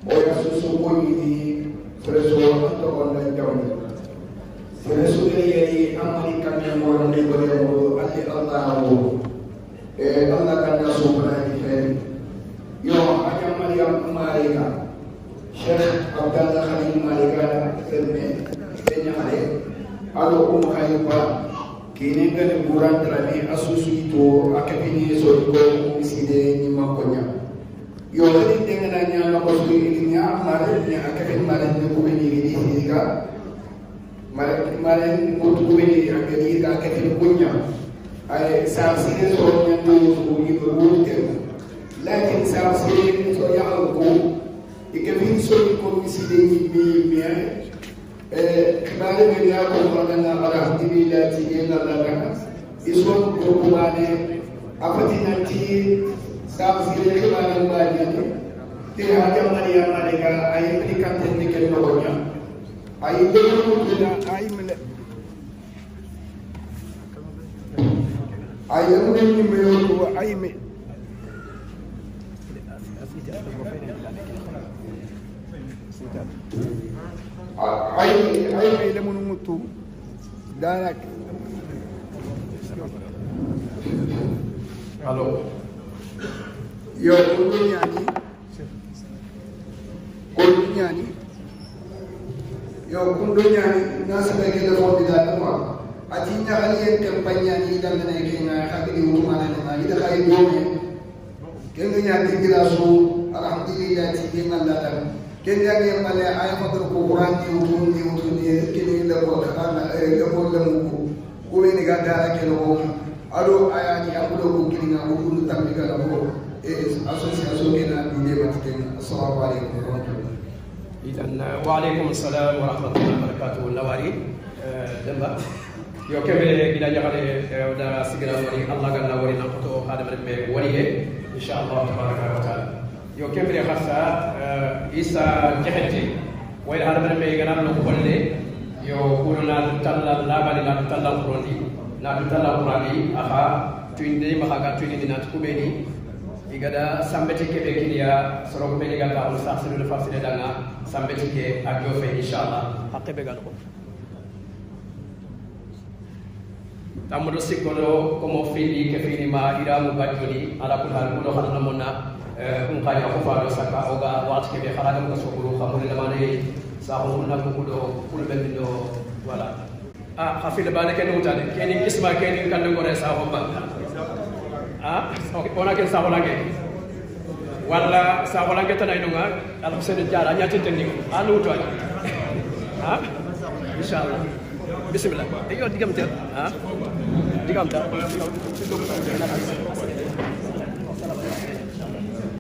O ya su su ko ni sere su an to on da jawni. Sere su ke yeri amari kan ne mo ne ko ne mo, alli Allah wo. E Allah kana su bana ni fe. Yo, a ya Mariam Mariga. Cheikh Abdallah Khalil Mariga, Ferme, Kenya Hare. Alo um Khalifa. Kini ngani buran trani asusu ito a kafini so ko miside ni makonya. Yo, ni dengana nya na ko su ni nya mare ni a kafini mare ni ko ni ni ni ga. Mare, mare ni ko ko ni a kafini ga kafini kunya. Ay sa sire so nya ko su ni ko wute. Lakin sa sire so ya ko. I kafini so ko miside ni mi mi. Eh, xibaare be ga ko magana, alhamdulillah, ti ke na daga. Ison ko ko wane, a fati nanti sa sire xibaare ba ni. Ke Haja Mariama de ga, ay ni kante ni ke no nya. Ay de ko na ay mele. Ay mele ni me ko ay me. Ay, ay, ay, lemunu ŋutu. Darak. Allo. Yo, kundu ɲani. Kundu ɲani. Yo, kundu ɲani. Nasi be gele fo dila kuma. Ati ɲaxali yen kempanya ni da mene ke ŋa, hakili wutuma ne ma. Ida kay dome. Ken ga ɲa ke gila su, alhamdulillah, ti ke mallata. Ken ga ɲa male, ay fadar ko Qur'an ni wutu, ni wutu, ni ke ni la ko kana, eh, la ko la mu ko. Ko ni ga dara ke lo ko. Ado aya ni abulo ko kini na ko kunu tambi ga ko. Eh, association ke na dule ma ti ke. Assalamu alaikum wa rahmatullah. Idan, wa alaikum assalam wa rahmatullahi wa barakatuh. Nawari, eh, Demba. Yo, kembere gida ɲaxare, eh, da sigira wari, Allah ganna wari na koto hadamare me wariye, inshallah tabaraka wa taala. Yo, kembere xasa, eh, Isa Jaxate, wayla hadamare me gana no kolle, yo, kuno na talla labani na talla Qurandi, na talla Qurandi, aha, tuinde ma ga tuinde na kubeni, igada sambeti kebe kiliya, soro kubeni gata on sa sulu fasile danga, sambeti ke a jofe, inshallah. Hakke be gano. Tamudo sikkono, komo fini, ke fini ma, ira mu bajoni, ala kul hal, kudo xana monna, eh, kun xaɲa ko fado saka, oga, waxati kebe, xara gam ko sokuru, xamul lamane, sa ko kunna ko kudo, kul ben do, voilà. Ah, xafil bane ke no tane, keni kisma, keni kande gore sa ko ba. Ah, ok, ona ken sa ko lange. Wala sa ko lange tan ay no nga. Alxuseyni Jaara, a ɲa tinten ni, a nu to. Ha? Inshallah. Bismillah. Iyo, digam ta. Ha? Digam ta.